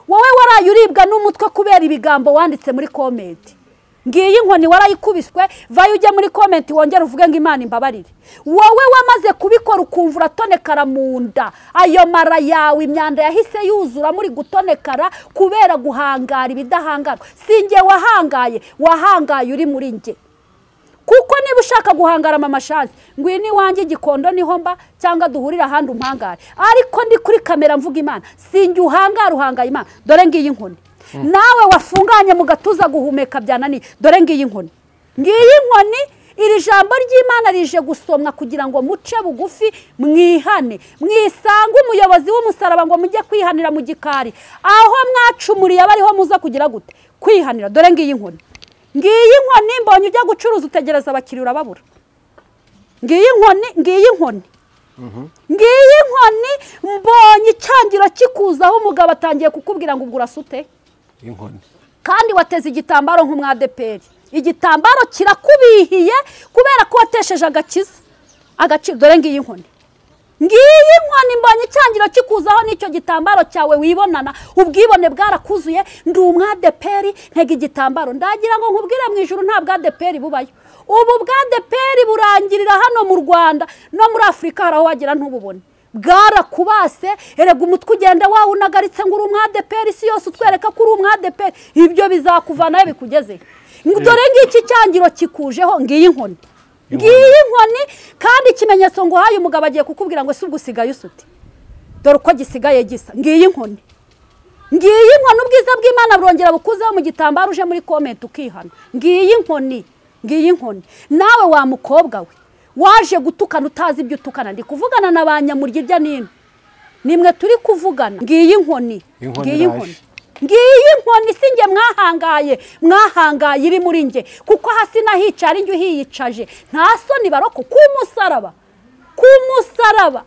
Wowe waraye uribwa n'umutwe kubera ibigambo wanditse muri comment. Ngiyi inkoni warayikubiswe, vayo ujye muri comment wongere uvuge ngo Imana imbabarire. Wowe wamaze kubikora ukumva uratonekara mu nda, ayo mara yawe imyanda yahise yuzura muri gutonekara kubera guhangara ibidahangarwa. Si njye wahangaye, wahangaye uri muri njye. Kuko niba ushaka guhangara Mama Chance, ngwino iwanjye Gikondo niho mba, cyangwa duhurira ahandi umpangare, ariko ndi kuri kamera mvuga Imana. Si njye uhangara, uhangaye Imana. Dore ngiyi inkoni. Nawe wafunganye mu gatuza guhumeka byananiye, dore ngiyi inkoni, ngiyi inkoni. Iri jambo ry'Imana rije gusomwa kugira ngo muce bugufi, mwihane, mwisange umuyobozi w'umusaraba ngo mujye kwihanira mu gikari aho mwacumuriye, abariho muza kugira gute kwihanira. Dore ngiyi inkoni, ngiyi inkoni. Mbonye ujya gucuruza utegereza abakiriya urababura. Ngiyi inkoni, ngiyi inkoni, ngiyi inkoni. Mbonye icyangiro kikuzaho, umugabo atangiye kukubwira ngo ubwo urasute inkoni, kandi wateze igitambaro nk'umwadeperi. Igitambaro kirakubihiye kubera ko watesheje agakiza agaciro. Dore ngiyi inkoni, ngiyi inkoni. Mbonye icyangiro kikuzaho n'icyo gitambaro cyawe wibonana, ubwibone bwarakuzuye. Ndi umwadeperi ntega igitambaro. Ndagira ngo nkubwire mu ijuru nta bwadeperi bubayo. Ubu bwadeperi burangirira hano mu Rwanda no muri Afurika, hari aho wagera ntububone. Bwarakubase, erega umutwe ugenda wawe unagaritse ngo uri umwadeperi, isi yose utwereka ko uri umwadeperi. Ibyo bizakuvanayo bikugeze. Dore ngiki cyangiro kikujeho, ngiyi inkoni, ngiyi inkoni. Kandi ikimenyetso ngo uhaye umugabo agiye kukubwira ngo si ubwo usigaye usute, dore uko gisigaye gisa. Ngiyi inkoni, ngiyi inkoni. Ubwiza bw'Imana burongera bukuzeho mu gitambaro uje muri comment ukihana. Ngiyi inkoni, ngiyi inkoni. Nawe wa mukobwa we waje gutukana utazi ibyo utukana, ndi kuvugana na ba nyamurya irya nino, nimwe turi kuvugana. Ngiyi inkoni, ngiyi inkoni, ngiyi inkoni. Si njye mwahangaye, mwahangaye iri muri njye, kuko hasi nahicara injye uhiyicaje. Nta soni baroko ku musaraba, ku musaraba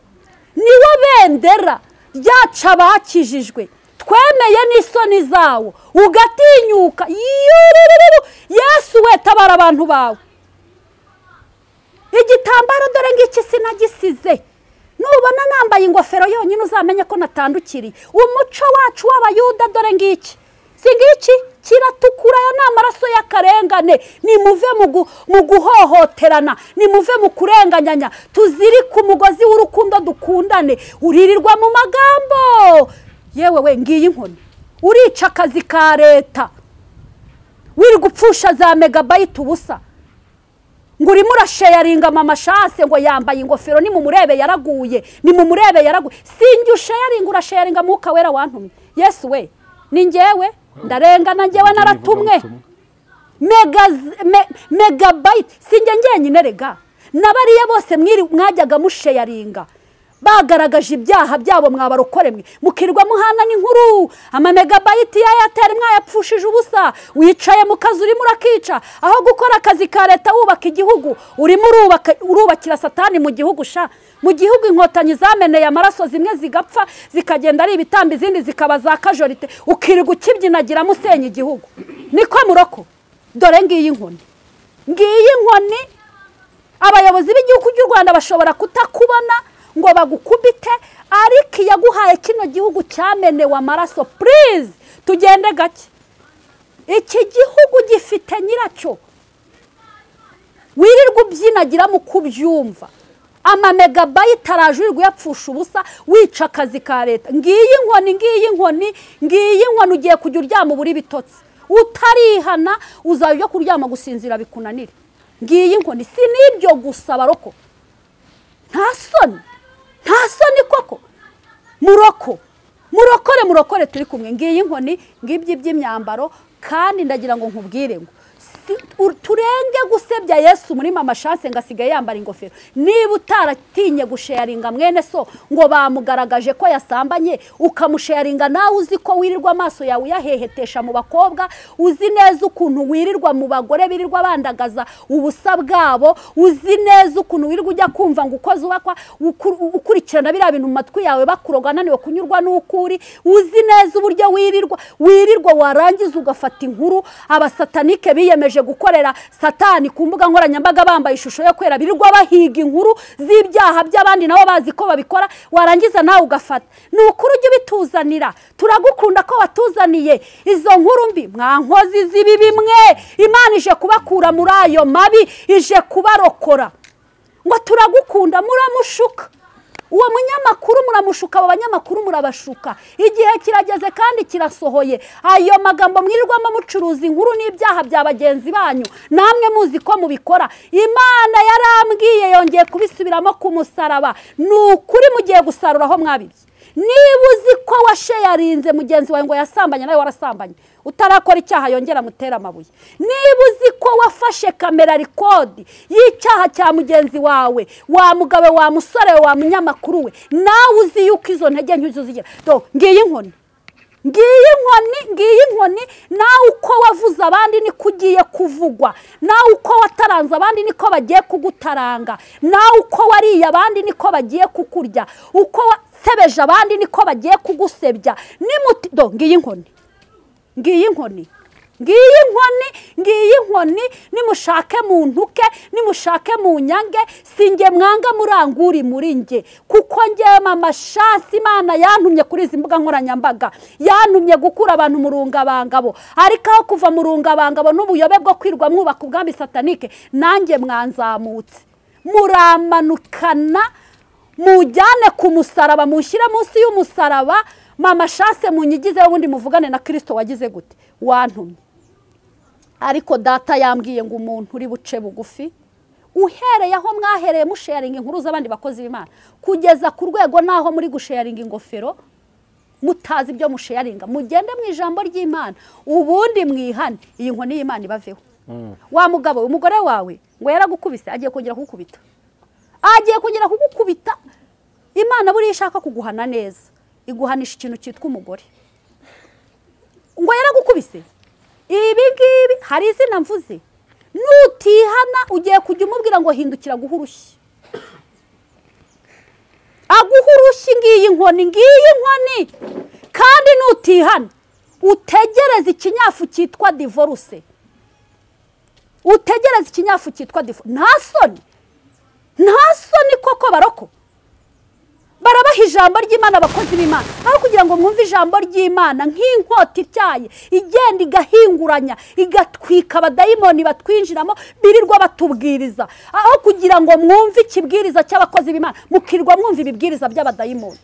niwo bendera ryaca abakijijwe. Twemeye n'isoni zawo ugatinyuka. Yesu we tabara abantu bawe. Igitambaro dore ngiki sinagisize. Nubona nambaye ingofero yonyine uzamenye ko natandukiriye umuco wacu w'abayuda. Dore ngiki, si ngiki kiratukura, ya ni amaraso y'akarengane. Nimuve mu guhohoterana, nimuve mu kurenganyanya, tuzirike umugozi w'urukundo dukundane. Uririrwa mu magambo, yewe we ngiyi inkoni. Urica akazi ka leta, wiri gupfusha za megabayiti ubusa, ngo urimo urasheyaringa Mama Chance ngo yambaye ingofero, nimumurebe yaraguye, nimumurebe yaraguye. Sinjye usheyaringa, urasheyaringa Mwuka Wera wantumye. Yesu we, ni njyewe ndarengana, njyewe naratumwe. Megabayiti sinjye njyenyine rega, nabariya bose mwajyaga musheyaringa bagaragaje ibyaha byabo mwabarokore mwe, mukirwa muhana n'inkuru. Ama megabayiti ya Airtel mwayapfushije ubusa. Wicaye mu kazi urimo urakica, aho gukora akazi ka leta wubaka igihugu, urimo urubakira satani mu gihugu. Sha mu gihugu inkotanyi zameneye amaraso, zimwe zigapfa zikagenda ari ibitambi, izindi zikaba za kajorite, ukirirwa ukibyinagira musenya igihugu. Niko muroko. Dore ngiyi inkoni, ngiyi inkoni. Abayobozi b'igihugu cy'u Rwanda bashobora kutakubona ngo bagukubite, ariko yaguhaye kino gihugu cyamenewe amaraso. Please tugende gake, iki gihugu gifite nyiracyo. Wirirwa ubyinagira mu kubyumva, ama megabayiti araje uri guyapfusha ubusa, wica akazi ka leta. Ngiyi inkoni, ngiyi inkoni, ngiyi inkoni. Ugiye kujya uryama ubura ibitotsi, utarihana uzajya ujya kuryama gusinzira bikunanire. Ngiyi inkoni. Si n'ibyo gusa baroko, nta soni, Nta soni koko. Muroko murokore murokore turi kumwe. Ngiyi inkoni, ngibyi by'imyambaro, kandi ndagira ngo nkubwire ngo turenge gusebya Yesu muri Mama Chance ngo asigaye yambara ingofero. Niba utaratinye gusharinga mwene so ngo bamugaragaje ko yasambanye, ukamusharinga nawe uzi ko wirirwa amaso yawe uyahehetesha mu bakobwa, uzi neza ukuntu wirirwa mu bagore birirwa bandagaza ubusa bwabo, uzi neza ukuntu wirirwa ujya kumva ngo ukoze ubakwa ukurikirana biriya bintu mu matwi yawe bakuroga ananiwe kunyurwa n'ukuri, uzi neza uburyo wirirwa warangiza ugafata inkuru abasatanike biyemeje gukorera satani ku mbuga nkoranyambaga bambaye ishusho yo kwera, birirwa bahiga inkuru z'ibyaha by'abandi nabo bazi ko babikora, warangiza nawe ugafata. Ni ukuri ujye ubituzanira, turagukunda ko watuzaniye izo nkuru mbi. Mwankozi z'ibibi mwe, Imana ije kubakura muri ayo mabi, ije kubarokora. Ngo turagukunda, muramushuka uwo munyamakuru, muramushuka, abo banyamakuru murabashuka. Igihe kirageze kandi kirasohoye. Ayo magambo mwirirwamo mucuruza inkuru n'ibyaha bya bagenzi banyu, namwe muzi ko mubikora. Imana yarambwiye, yongeye kubisubiramo ku musaraba. Ni ukuri mugiye gusarura aho mwabibye. Niba uzi ko washeyarinze mugenzi wawe ngo yasambanye, nawe warasambanye, utarakora icyaha yongera mutera amabuye. Niba uzi ko wafashe kamera record y'icyaha cya mugenzi wawe, wa mugabe, wa musore, wa munyamakuru we, nawe uzi yuko izo ntege nke uzigira. Do ngiyi inkoni, ngiyi inkoni, ngiyi inkoni. Nawe uko wavuze abandi niko ugiye kuvugwa, nawe uko wataranze abandi niko bagiye kugutaranga, nawe uko wariye abandi niko bagiye kukurya, uko wasebeje abandi niko bagiye kugusebya. Nimuti do ngiyi inkoni, ngiyi inkoni, ngiyi inkoni, ngiyi inkoni. Nimushake mu ntuke, nimushake mu nyange, sinjye mwanga muranguri muri nge, kuko nge Mama Chance Imana yantumye kuri izi mbuga nkoranyambaga, yantumye gukura abantu mu rungabangabo. Ariko aho kuva mu rungabangabo n'ubuyobe bwo kwirwa mwubaka ubwami satanike, nanjye mwanzamutse muramanukana, mujyane ku musaraba, mushyire munsi y'umusaraba. Mama Chance munyigize ubundi muvugane na Kristo wagize gute wantumye. Ariko data yambwiye ngo umuntu uri buce bugufi, uhereye aho mwahereye musharinga inkuru z'abandi bakozi b'Imana kugeza ku rwego naho muri gusharinga ingofero mutazi ibyo musharinga, mugende mu ijambo ry'Imana ubundi mwihane, iyi nkoni y'Imana ibaveho. Wa mugabo, umugore wawe ngo yaragukubise, agiye kongera kugukubita, agiye kongera kugukubita. Imana buriya ishaka kuguhana neza, iguhanisha ikintu cyitwa umugore. Ngo yaragukubise ibi ngibi, hari izina mvuze, nutihana ugiye kujya umubwira ngo hindukira guha urushyi, aguha urushyi. Ngiyi inkoni, ngiyi inkoni. Kandi nutihana utegereze ikinyafu cyitwa divorce, utegereze ikinyafu cyitwa divorce. Nta soni, nta soni koko baroko barabaha ijambo ry'Imana abakozi b'Imana, aho kugira ngo mwumve ijambo ry'Imana nk'inkota ityaye igenda igahinguranya igatwika abadayimoni batwinjiramo birirwa batubwiriza, aho kugira ngo mwumve ikibwiriza cy'abakozi b'Imana mukirwa mwumva ibibwiriza by'abadayimoni.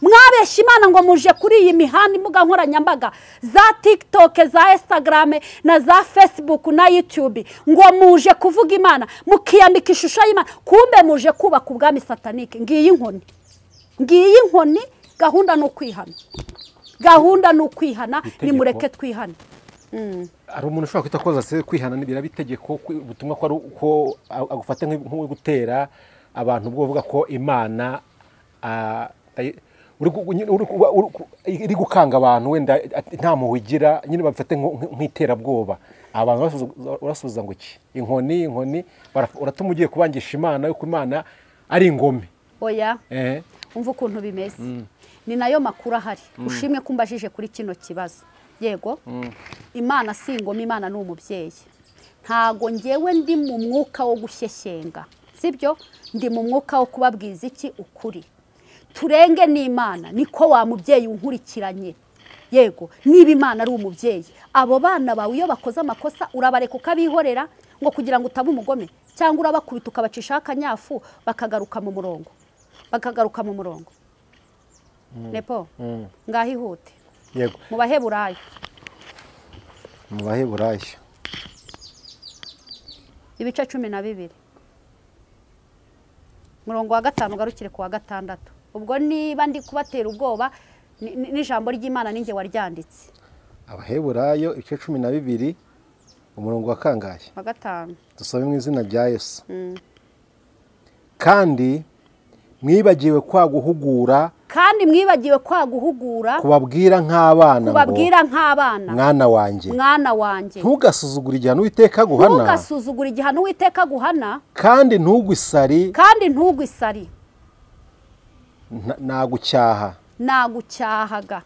Mwabeshya Imana ngo muje kuri iyi mihanda, imbuga nkoranyambaga za TikTok, za Instagram na za Facebook na YouTube, ngo muje kuvuga Imana, mukiyambika ishusho y'Imana, kumbe muje kubaka ubwami satanike. Ngiyi inkoni, ngiyi inkoni. Gahunda ni ukwihana, gahunda ni ukwihana, nimureke twihane. Hari umuntu ushobora kwita koza se kwihana birabitegeko, ubutumwa ko ari uko agufata nk'uri gutera abantu ubwo uvuga ko Imana iri gukanga abantu, wenda nta muhugira nyine bafate nk'iterabwoba. Abantu urasubiza ngo iki? Inkoni, inkoni uratuma ugiye kubangisha Imana yuko Imana ari ingome. Oya, umva ukuntu bimeze. Ni nayo makuru ahari. Ushimwe kumbajije kuri kino kibazo. Yego, Imana si ingome, Imana ni umubyeyi. Ntago ngewe ndi mu mwuka wo gushyeshyenga, sibyo? Ndi mu mwuka wo kubabwiza iki ukuri. Turenge n'Imana, niko wa mubyeyi unkurikiranye. Yego, niba Imana ari umubyeyi, abo bana bawe iyo bakoze amakosa urabareka ukabihorera ngo kugira ngo utaba umugome, cyangwa urabakubita ukabacisha akanyafu bakagaruka mu murongo, bakagaruka mu murongo. Nepo, ngaho ihute. Yego. Mu Baheburayo. Mu Baheburayo ibice 12. Murongo wa 5 ugarukire ku wa 6. Ubwo niba ndi kubatera ubwoba n'ijambo ry'Imana ninjye waryanditse. Abaheburayo ibice 12 umurongo wa kangahe? Wa 5. Dusabe mu izina rya Yesu. Kandi mwibagiwe kwa guhugura, kandi mwibagiwe kwa guhugura, kubabwira nk'abana, kubabwira nk'abana, mwana wanjye, mwana wanjye, ntugasuzugure igihano Uwiteka aguhana, ntugasuzugure igihano Uwiteka aguhana, kandi ntugwe isari, kandi ntugwe isari, nagucyaha, nagucyahaga,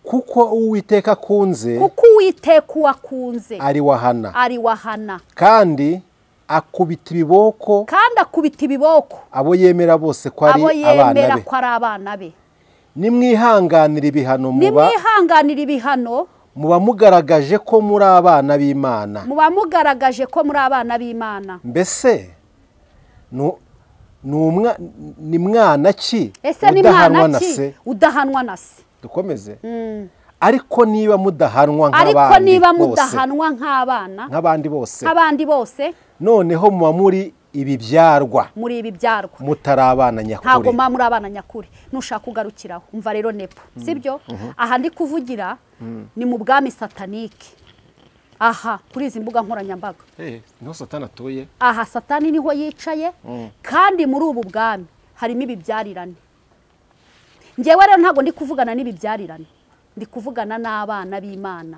kuko Uwiteka akunze, kuko Uwiteka uwakunze ari wahana, ari wahana, kandi akubita ibiboko, kandi akubita ibiboko abo yemera bose ko ari abana be, ko ari abana be. Nimwihanganira ibihano, nimwihanganira ibihano, muba mugaragaje ko muri abana b'Imana, muba mugaragaje ko muri abana b'Imana. Mbese ni mwana ki udahanwa na se? Udahanwa na se. Dukomeze. Ariko niba mudahanwa nk'abandi, ariko niba mudahanwa nk'abana, nk'abandi bose, nk'abandi bose, noneho muba muri ibibyarwa, muri ibibyarwa, mutari abana nyakuri, ntago muba muri abana nyakuri. Nushaka kugarukiraho umva rero nepo, sibyo? Aha ndi kuvugira ni mu bwami satanike. Aha kuri izi mbuga nkoranyambaga niho satani atuye, aha satani niho yicaye. Kandi muri ubu bwami harimo ibibyarirane. Njyewe rero ntago ndi kuvugana n'ibibyarirane, ndi kuvugana n'abana b'Imana.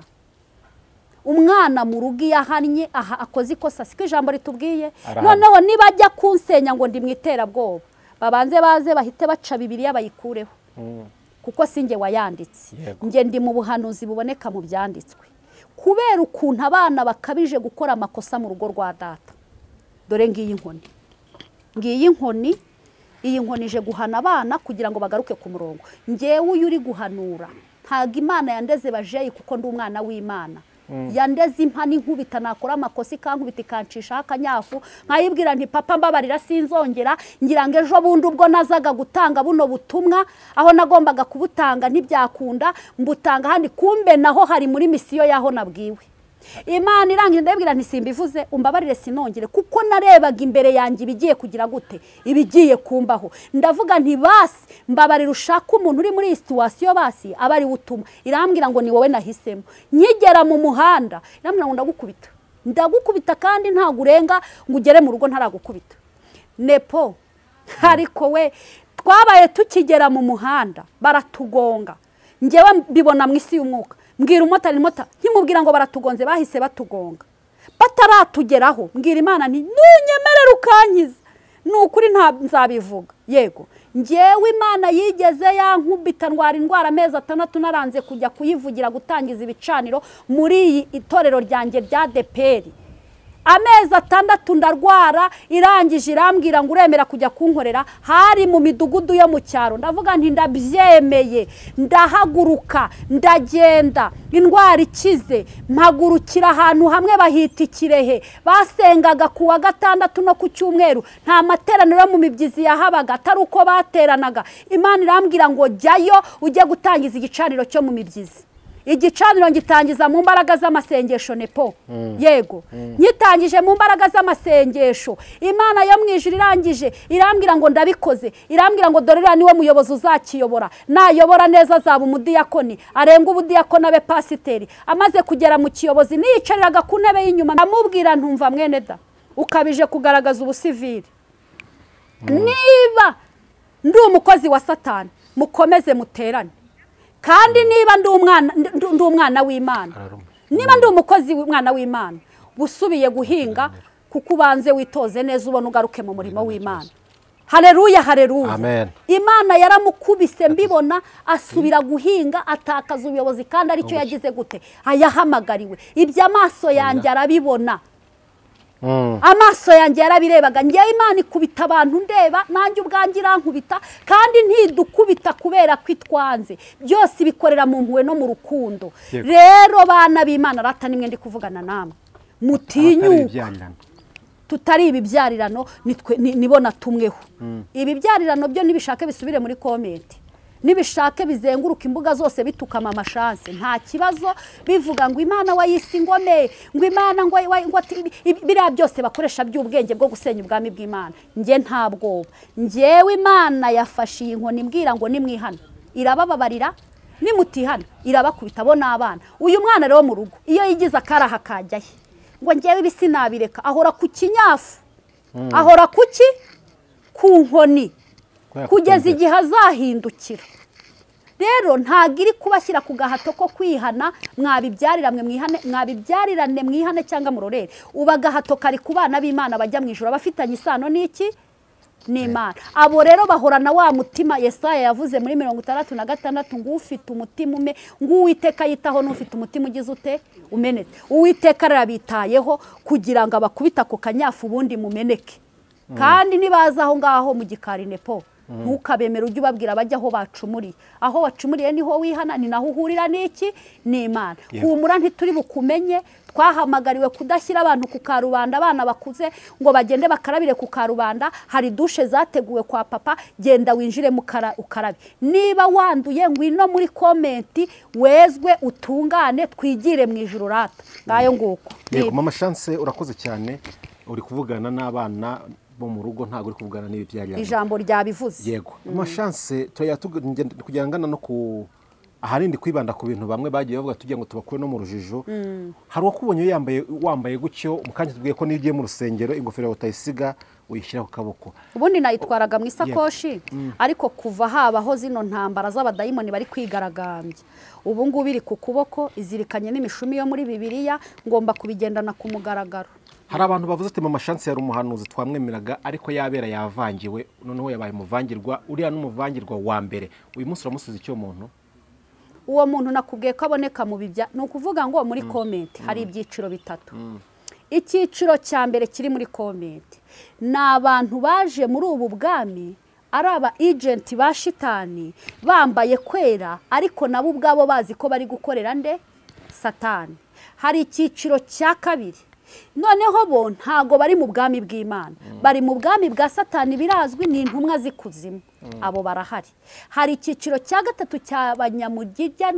Umwana mu rugo iyo ahannye, aha akoze ikosa, siko ijambo ritubwiye. Noneho nibajya kunsenya ngo ndi mu iterabwoba, babanze baze bahite baca Bibiliya bayikureho, kuko sinjye wayanditse. Njye ndi mu buhanuzi buboneka mu byanditswe. Kubera ukuntu abana bakabije gukora amakosa mu rugo rwa data, dore ngiyi inkoni, ngiyi inkoni, iyi nkoni ije guhana abana kugira ngo bagaruke ku murongo. Njyewe uyu uri guhanura, ntago Imana yandeze bajeyi kuko ndi umwana w'Imana. Yandeze impa n'inkubita, nakora amakosa ikankubita ikancisha akanyafu, nkayibwira nti papa mbabarira sinzongera. Ngira ngo ejo bundi ubwo nazaga gutanga buno butumwa, aho nagombaga kubutanga ntibyakunda, mbutanga handi, kumbe naho hari muri misiyo yaho nabwiwe. Imana irangira ndabwira nti simbivuze, umbabarire sinongere, kuko narebaga imbere yanjye ibigiye kugira gute, ibigiye kumbaho. Ndavuga nti basi mbabarira, ushaka umuntu uri muri iyi situation basi aba ari utuma. Irambwira ngo ni wowe nahisemo. Nkigera mu muhanda irambwira ngo ndagukubita, ndagukubita, kandi ntago urenga ngo ugere mu rugo ntaragukubita. Nepo ariko we twabaye tukigera mu muhanda baratugonga. Njyewe mbibona mu isi y'umwuka. Mbwira umumotari, nkimubwira ngo baratugonze, bahise batugonga bataratugeraho. Mbwira Imana nti nunyemerera ukankiza, ni ukuri nta nzabivuga. Yego njyewe Imana yigeze yankubita ndwara indwara amezi 6 naranze kujya kuyivugira gutangiza ibicaniro muri iyi itorero ryanjye rya DPR. Amezi 6 ndarwara, irangije irambwira ngo uremera kujya kunkorera. Hari mu midugudu yo mu cyaro. Ndavuga nti ndabyemeye, ndahaguruka ndagenda, indwara ikize, mpagurukira ahantu hamwe bahita Ikirehe. Basengaga ku wa 6 no ku cyumweru, nta materaniro yo mu mibyizi yahabaga atari uko bateranaga. Imana irambwira ngo jyayo ujye gutangiza igicaniro cyo mu mibyizi. Igicaniro ngitangiza mu mbaraga z'amasengesho nepo. Yego nyitangije mu mbaraga z'amasengesho. Imana yo mu ijuru irangije irambwira ngo ndabikoze, irambwira ngo dore uriya niwe muyobozi uzakiyobora, nayobora neza azaba umudiyakoni, arenga ubudiyakoni abe pasiteri. Amaze kugera mu kiyobozi niyicariraga ku ntebe y'inyuma, amubwira ntumva mwene da, ukabije kugaragaza ubusivili. Niba ndi umukozi wa Satani mukomeze muterane, kandi niba ndi umwana w'Imana, niba ndi umukozi w'umwana w'Imana, busubiye guhinga kuko ubanze witoze neza ubona ugaruke mu murimo w'Imana. Haleluya, haleluya. Amen. Imana yaramukubise mbibona, asubira guhinga, atakaza ubuyobozi, kandi aricyo yagize gute, ayahamagariwe. Ibyo amaso yanjye arabibona, amaso yanjye yarabirebaga. Njyewe Imana ikubita abantu ndeba, nanjye ubwanjye irankubita, kandi ntidukubita kubera kwitwanze, byose bikorera mu mpuhwe no mu rukundo. Rero bana b'Imana, rata nimwe ndi kuvugana namwe, mutinyuka tutari ibibyarirano, nibo natumweho. Ibibyarirano byo nibishake bisubire muri comment. Nibishake bizenguruka imbuga zose bituka Mama Chance, nta kibazo, bivuga ngo Imana wayisi ngome, ngo Imana ngo biriya byose bakoresha by'ubwenge bwo gusenya ubwami bw'Imana. Njye nta bwoba, njyewe Imana yafashe iyi nkoni imbwira ngo nimwihana irabababarira, nimutihana irabakubita bo n'abana. Uyu mwana rero mu rugo iyo yigize akaraha kajyahe ngo njyewe ibisi nabireka, ahora ku kinyafu, ahora kuki ku nkoni kugeza igihe azahindukira. Rero ntago iri kubashyira ku gahato ko kwihana, mwabibyarirane mwihane, mwabibyarirane mwihane cyangwa murorere. Uba gahato kari ku bana b'Imana bajya mu ijuru abafitanye isano n'iki n'Imana. Abo rero bahorana wa mutima Yesaya yavuze muri 66 ngo ufite umutima ume, ngo Uwiteka yitaho n'ufite umutima ugize ute umenetse. Uwiteka arabitayeho kugira ngo abakubita ku kanyafu ubundi mumeneke. Kandi nibaza aho ngaho mu gikari nepo ntukabemere, ujye ubabwira bajya aho bacumuriye. Aho wacumuriye niho wihana, ni naho uhurira n'iki n'Imana. Humura ntituri bukumenye, twahamagariwe kudashyira abantu ku karubanda, abana bakuze ngo bagende bakarabire ku karubanda. Hari dushe zateguwe kwa papa, genda winjire ukarabe. Niba wanduye ngwino muri komenti wezwe utungane, twigire mu ijuru rata. Ngayo nguko. Yego Mama Chance, urakoze cyane, uri kuvugana n'abana bo mu rugo, ntago uri kuvugana n'ibibyarira. Ijambo ryabivuze. Yego Mama Chance, kugira ngana no ku aharindi kwibanda ku bintu bamwe bagiye bavuga tugiye ngo tubakure no mu rujijo. Hari wakubonye yambaye wambaye gutyo mukanya tubwiye ko nigiye mu rusengero ingofero utayisiga uyishyira ku kaboko. Ubundi nayitwaraga mu isakoshi, ariko kuva habaho zino ntambara z'abadayimoni bari kwigaragambya, ubu ngubu iri ku kuboko izirikanye n'imishumi yo muri Bibiliya, ngomba kubigendana ku mugaragaro. Hari abantu bavuze ati Mama Chance yari umuhanuzi twamwemeraga, ariko yabera yavangiwe, noneho yabaye umuvangirwa, uriya n'umuvangirwa wa mbere. Uyu munsi uramusubiza icyo muntu? Uwo muntu nakubwiye ko aboneka mu bibya, ni ukuvuga ngo muri comment hari ibyiciro bitatu. Icyiciro cya mbere kiri muri comment ni abantu baje muri ubu bwami ari aba agent ba shitani bambaye kwera, ariko nabo ubwabo bazi ko bari gukorera nde? Satani. Hari icyiciro cya kabiri, noneho bo ntago bari mu bwami bw'Imana, bari mu bwami bwa Satani, birazwi ni intumwa z'ikuzimu, abo barahari. Hari icyiciro cya gatatu cy'abanyamurya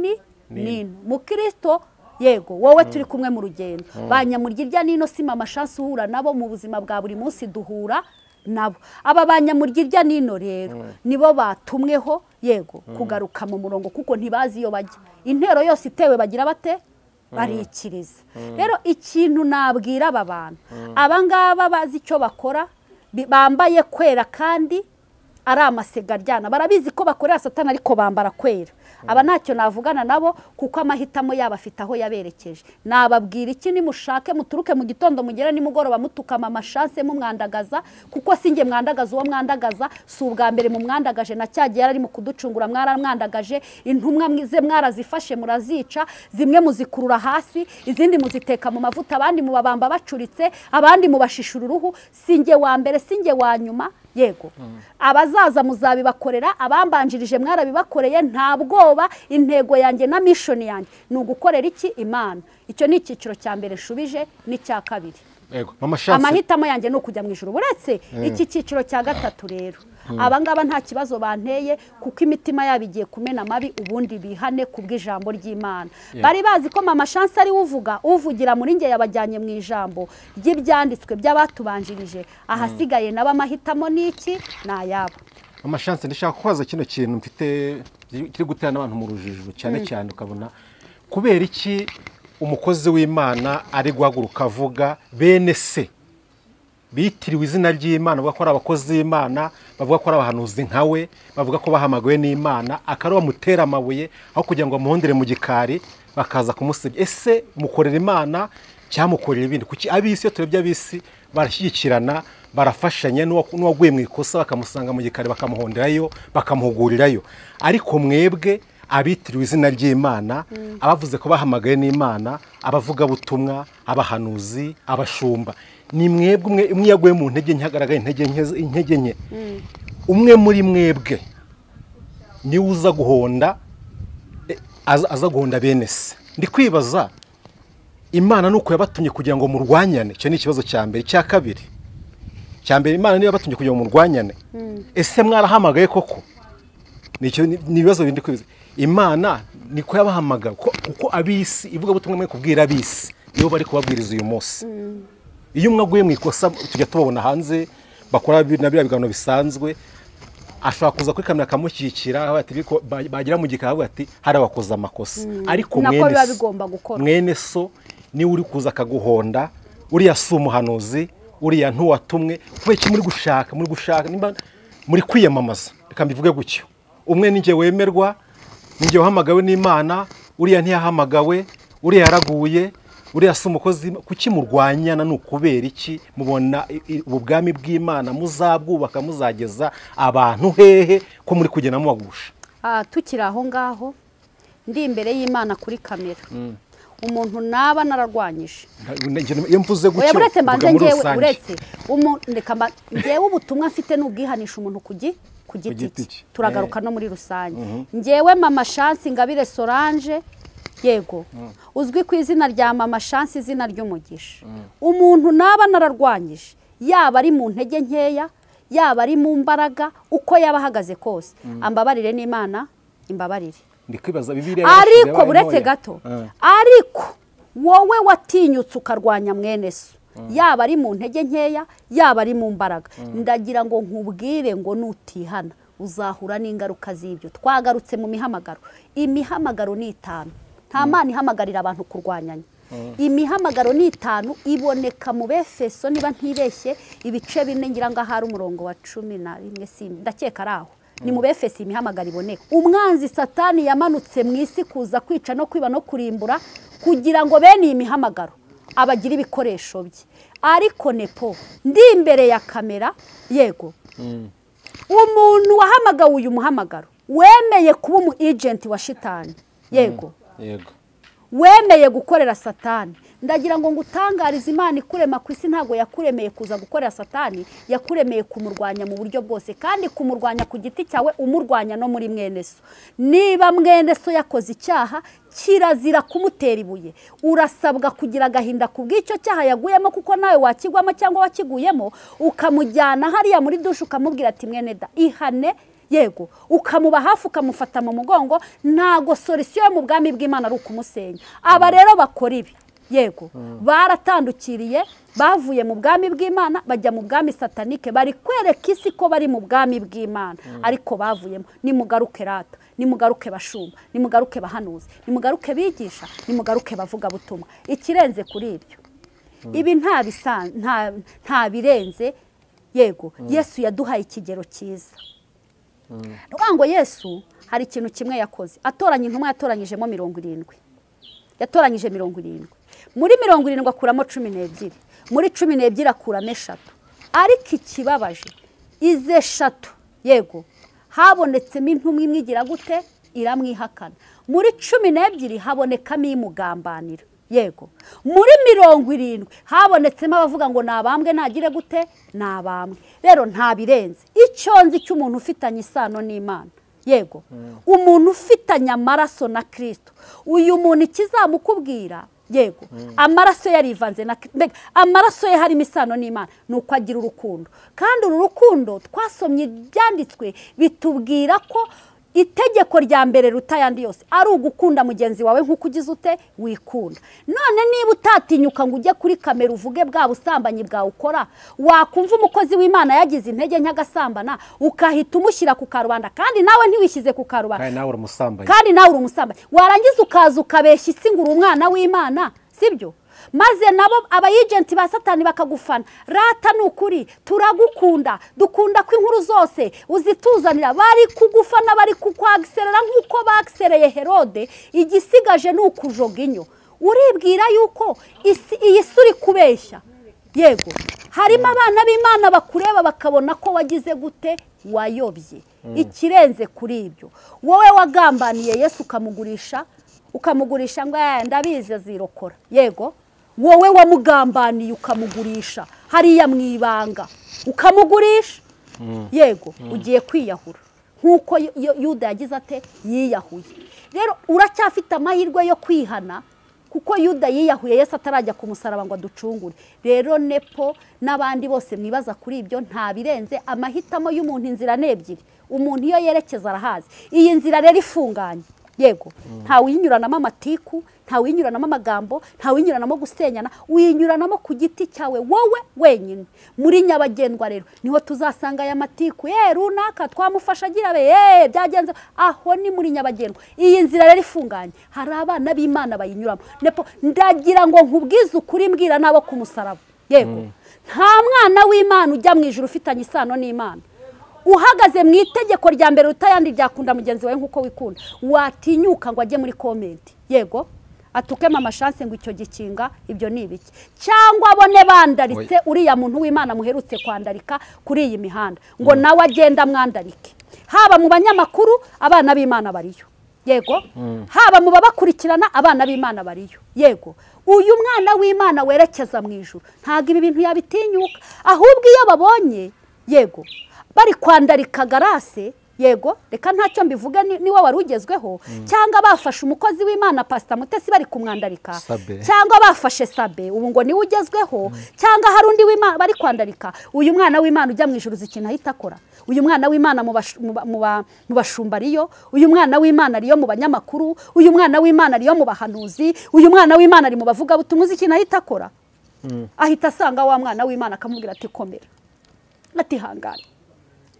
nino mukristo, yego wowe turi kumwe mu rugendo, banyamurya nino si Mama Chance uhura nabo mu buzima bwa buri munsi, duhura nabo. Aba banyamurya nino rero nibo batumweho yego kugaruka mu murongo, kuko ntibazi iyo bajya. Intero yose itewe bagira bate? Barikiriza. Rero ikintu nabwira aba bantu, aba ngaba bazi icyo bakora, bambaye kwera kandi ari amasega ryana, barabizi ko bakorera Satani ariko bambara kwera. Aba ntacyo navugana nabo kuko amahitamo yabo afite aho yaberekeje. Nababwira iki? Nimushake muturuke mu gitondo mugera nimugoroba mutuka Mama Chance mumwandagaza, kuko sinjye mwandagaza uwo mwandagaza, si ubwa mbere mu mwandagaje, na cyagiye yari mu kuducungura mwaramwandagaje. Intumwa mwize mwarazifashe murazica, zimwe muzikurura hasi, izindi muziteka mu mavuta, abandi mubabamba bacuritse, abandi mubashishura uruhu. Sinjye wa mbere, sinjye wa nyuma. Yego abazaza muzabibakorera, abambanjirije mwarabibakoreye, nta bwoba. Intego yanjye na mission yanjye ni ugukorera iki? Imana. Icyo ni icyiciro cya mbere nshubije n'icya kabiri. Yego Mama Chance, amahitamo yanjye ni ukujya mu ijuru. Buretse iki cyiciro cya gatatu rero, aba ngaba nta kibazo banteye kuko imitima yabo igiye kumena amabi, ubundi bihane kubw'ijambo ry'Imana. Bari bazi ko Mama Chance ari uvuga, uvugira muri nge yabajyanye mu ijambo ry'ibyanditswe by'abatubanjirije. Ahasigaye nabo amahitamo niki nayabo. Mama Chance, ndashaka kubaza kino kintu mfite kiri gutera n'abantu mu rujijo cyane cyane, ukabona kubera iki umukozi w'Imana ari guhaguruka avuga bene se bitiriwe izina ry'Imana, bavuga ko ari abakozi b'Imana, bavuga ko ari abahanuzi nkawe, bavuga ko bahamagawe n'Imana, akari bamutera amabuye aho kugira ngo amuhondere mu gikari bakaza kumusebya. Ese mukorera Imana cyangwa mukorera ibindi? Kuki abisi iyo turebye abisi barashyigikirana, barafashanya, n'uwaguye mu ikosa bakamusanga mu gikari bakamuhonderayo, bakamuhugurirayo, ariko mwebwe abitiriwe izina ry'Imana, abavuze ko bahamagaye n'Imana, abavugabutumwa, abahanuzi, abashumba, ni mwebwe umwe yaguye mu ntege nke, hagaragaye intege nke, umwe muri mwebwe niwe uza guhonda, aza guhonda bene se. Ndi kwibaza Imana nuko yabatumye kugira ngo murwanyane. Icyo ni ikibazo cya mbere. Icya kabiri, cya mbere, Imana niyo yabatumye kugira ngo murwanyane. Ese mwarahamagaye koko? Nicyo ni ibibazo bindi kwibaza. Imana niko yabahamagara kuko abisi ivuga butumwa mwe kubwira abisi nibo bari kubabwiriza uyu munsi. Iyo umwe aguye mu ikosa tujya tubabona hanze bakora na biriya biganiro bisanzwe, ashobora kuza kuri kamera akamushyigikira bagira mu gikari ati hari abakoze amakosa, ariko mwene so niwe uri kuza akaguhonda, uriya si umuhanuzi, uriya ntuwatumwe. Kubera iki muri gushaka nimba muri kwiyamamaza? Reka mbivuge gutyo, umwe ni njye wemerwa, ni njye wahamagawe n'Imana, uriya ntiyahamagawe, uriya yaraguye, uriya si umukozi. Kuki murwanyana? Ni ukubera iki mubona ubu bwami bw'Imana muzabwubaka muzageza abantu hehe ko muri kugenda mubagusha? Tukiri aho ngaho ndi imbere y'Imana kuri kamera, umuntu naba nararwanyije iyo mvuze gutyo uretse mbanze ngewe, uretse ngewe ubutumwa mfite n'ubwihanisha umuntu ku giti cye, turagaruka no muri rusange. Ngewe Mama Chance Ingabire Solange, yego, uzwi ku izina rya Mama Chance, izina ry'umugisha, umuntu naba nararwanyije yaba ari mu ntege nkeya, yaba ari mu mbaraga, uko yaba ahagaze kose, ambabarire n'Imana imbabarire. Ndikwibaza Bibiliya, ariko buretse gato, ariko wowe watinyutse ukarwanya mwene so, yaba ari mu ntege nkeya, yaba ari mu mbaraga, ndagira ngo nkubwire ngo nutihana uzahura n'ingaruka z'ibyo. Twagarutse mu mihamagaro, imihamagaro ni 5. Nta Mana ihamagarira abantu kurwanyanya. Imihamagaro ni 5 iboneka mu Befeso niba ntibeshye ibice 4, ngira ngo ahari umurongo wa 11, simba ndakeka ari aho. Ni mu Befeso imihamagaro iboneka. Umwanzi Satani yamanutse mu isi kuza kwica no kwiba no kurimbura, kugira ngo bene iyi mihamagaro abagira ibikoresho bye. Ariko nepo ndi imbere ya kamera, yego, umuntu wahamagawe uyu muhamagaro wemeye kuba umu agent wa shitani, yego, yego, wemeye gukorera Satani, ndagira ngo ngutangarize Imana ikurema ku isi ntago yakuremeye kuza gukorera Satani, yakuremeye kumurwanya mu buryo bwose, kandi kumurwanya ku giti cyawe, umurwanya no muri mwene so. Niba mwene so yakoze icyaha, kirazira kumutera ibuye, urasabwa kugira agahinda ku bw'icyo cyaha yaguyemo, kuko nawe wakigwamo cyangwa wakiguyemo, ukamujyana hariya muri dushe ukamubwira ati mwene da ihane, yego, ukamuba hafi ukamufata mu mugongo. Ntago solution mu bwami bw'Imana ari ukumusenya. Aba rero bakora ibi, yego, baratandukiriye, bavuye mu bwami bw'Imana bajya mu bwami satanike, bari kwereka isi ko bari mu bwami bw'Imana, ariko bavuyemo. Nimugaruke rata, nimugaruke bashumba, nimugaruke bahanuzi, nimugaruke bigisha, nimugaruke bavuga butumwa. Ikirenze kuri ibyo, ibi nta birenze, yego, Yesu yaduhaye ikigero cyiza. Ngo Yesu hari ikintu kimwe yakoze, atoranya intumwa, yatoranyijemo 70, yatoranyije 70, muri 70 akuramo 12, muri 12 akuramo 3. Ariko ikibabaje, izi 3, yego, habonetsemo intumwa imwe igira gute? Iramwihakana. Muri 12 habonekamo imugambanira, yego. Muri 70 habonetsemo abavuga ngo nabambwe nagire gute? Nabambwe. Rero nta birenze. Icyo nzi cy'umuntu ufitanye isano n'Imana, yego, umuntu ufitanye amaraso na Kristo, uyu muntu ikizamukubwira, yego, amaraso yarivanze na amaraso ye harimo isano n'Imana, nuko agira urukundo. Kandi uru rukundo twasomye ibyanditswe bitubwira ko itegeko rya mbere ruta yandi yose ari ugukunda mugenzi wawe nk'uko ugize ute wikunda. None niba utatinyuka ngo ujye kuri kamera uvuge bwa busambanyi bwawe ukora, wakumva umukozi w'Imana yagize intege nyagasambana ukahita umushyira ku karubanda, kandi nawe ntiwishyize ku karubanda, kandi nawe uri umusambanyi, kandi nawe uri umusambanyi, warangiza ukaza ukabeshya isi ngo uri umwana w'Imana, sibyo? Maze nabo abayigenti ba Satani bakagufana. Rata nukuri turagukunda, dukunda ko inkuru zose uzituzanira, bari kugufana, bari kukwagiserera nkuko bakisereye Herode. Igisigaje nukujoga inyo. Uribwira yuko iyi suri kubeshya, yego, harimo abana b'Imana bakureba bakabona ko wagize gute, wayobye. Ikirenze kuri ibyo, wowe wagambaniye Yesu ukamugurisha ngo ndabizi azirokora, yego, wowe wamugambaniye ukamugurisha hariya mu ibanga, ukamugurisha, yego, ugiye kwiyahura nkuko Yuda yagize ate, yiyahuye. Rero uracyafite amahirwe yo kwihana, Kuko Yuda yiyahuye Yesu atarajya ku musaraba ngo aducungure. Rero Nepo n'abandi bose mwibaza kuri ibyo, nta birenze amahitamo y'umuntu. Inzira ni ebyiri, umuntu iyo yerekeza arahazi. Iyi nzira rero ifunganye, yego, nta winyuranamo amatiku, nta winyuranamo amagambo, nta winyuranamo gusenyana, winyuranamo ku giti cyawe wowe wenyine. Muri nyabagendwa rero niho tuzasanga aya matiku, runaka twamufasha agira be, byagenze. Aho ni muri nyabagendwa. Iyi nzira rero ifunganye, hari abana b'Imana bayinyuramo. Nepo ndagira ngo nkubwize ukuri, mbwira nabo ku musaraba, yego, nta mwana w'Imana ujya mu ijuru ufitanye isano n'Imana. Uhagaze mu itegeko rya mbere utayandi ryakunda mugenzi wawe nkuko wikunda, watinyuka ngo ajye muri comment, yego, atuke Mama Chance ngo icyo gikinga ibyo ni ibiki, cyangwa abone bandaritse uriya muntu w'Imana muherutse kwandarika kuri iyi mihanda ngo nawe agenda mwandarike. Haba mu banyamakuru abana b'Imana bariyo, yego, haba mu babakurikirana abana b'Imana bariyo, yego. Uyu mwana w'Imana werekeza mu ijuru ntago ibi bintu yabitinyuka, ahubwo iyo babonye, yego, bari kwandarika Garase, yego, reka ntacyo mbivuge niwe wari ugezweho, cyangwa bafashe umukozi w'Imana Pastor Mutesi bari kumwandarika, cyangwa bafashe Sabe ubu ngo niwe ugezweho, cyangwa hari undi w'Imana bari kwandarika. Uyu mwana w'Imana ujya mu ijuru ikintu ahita akora. Uyu mwana w'Imana mu bashumba ariyo, uyu mwana w'Imana ariyo mu banyamakuru, uyu mwana w'Imana ariyo mu bahanuzi, uyu mwana w'Imana ari mu bavuga butumwa, ikintu ahita akora. Ahita asanga wa mwana w'Imana akamubwira ati komera, ati hangane,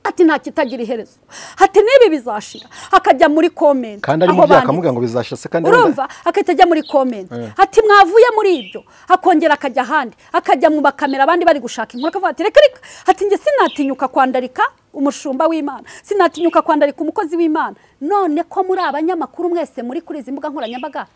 ati nta kitagira iherezo, ati nibi bizashira. Akajya muri comment kandi ari mu byakamuga ngo bizashira se, kandi urumva akahita ajya muri comment ati mwavuye muri ibyo, akongera akajya ahandi, akajya mu bakamera abandi bari gushaka inkuru, akavuga ati reka reka, ati nge sinatinyuka kwandarika umushumba w'Imana, sinatinyuka kwandarika umukozi w'Imana. None ko muri abanyamakuru mwese muri kuri izi mbuga nkoranyambaga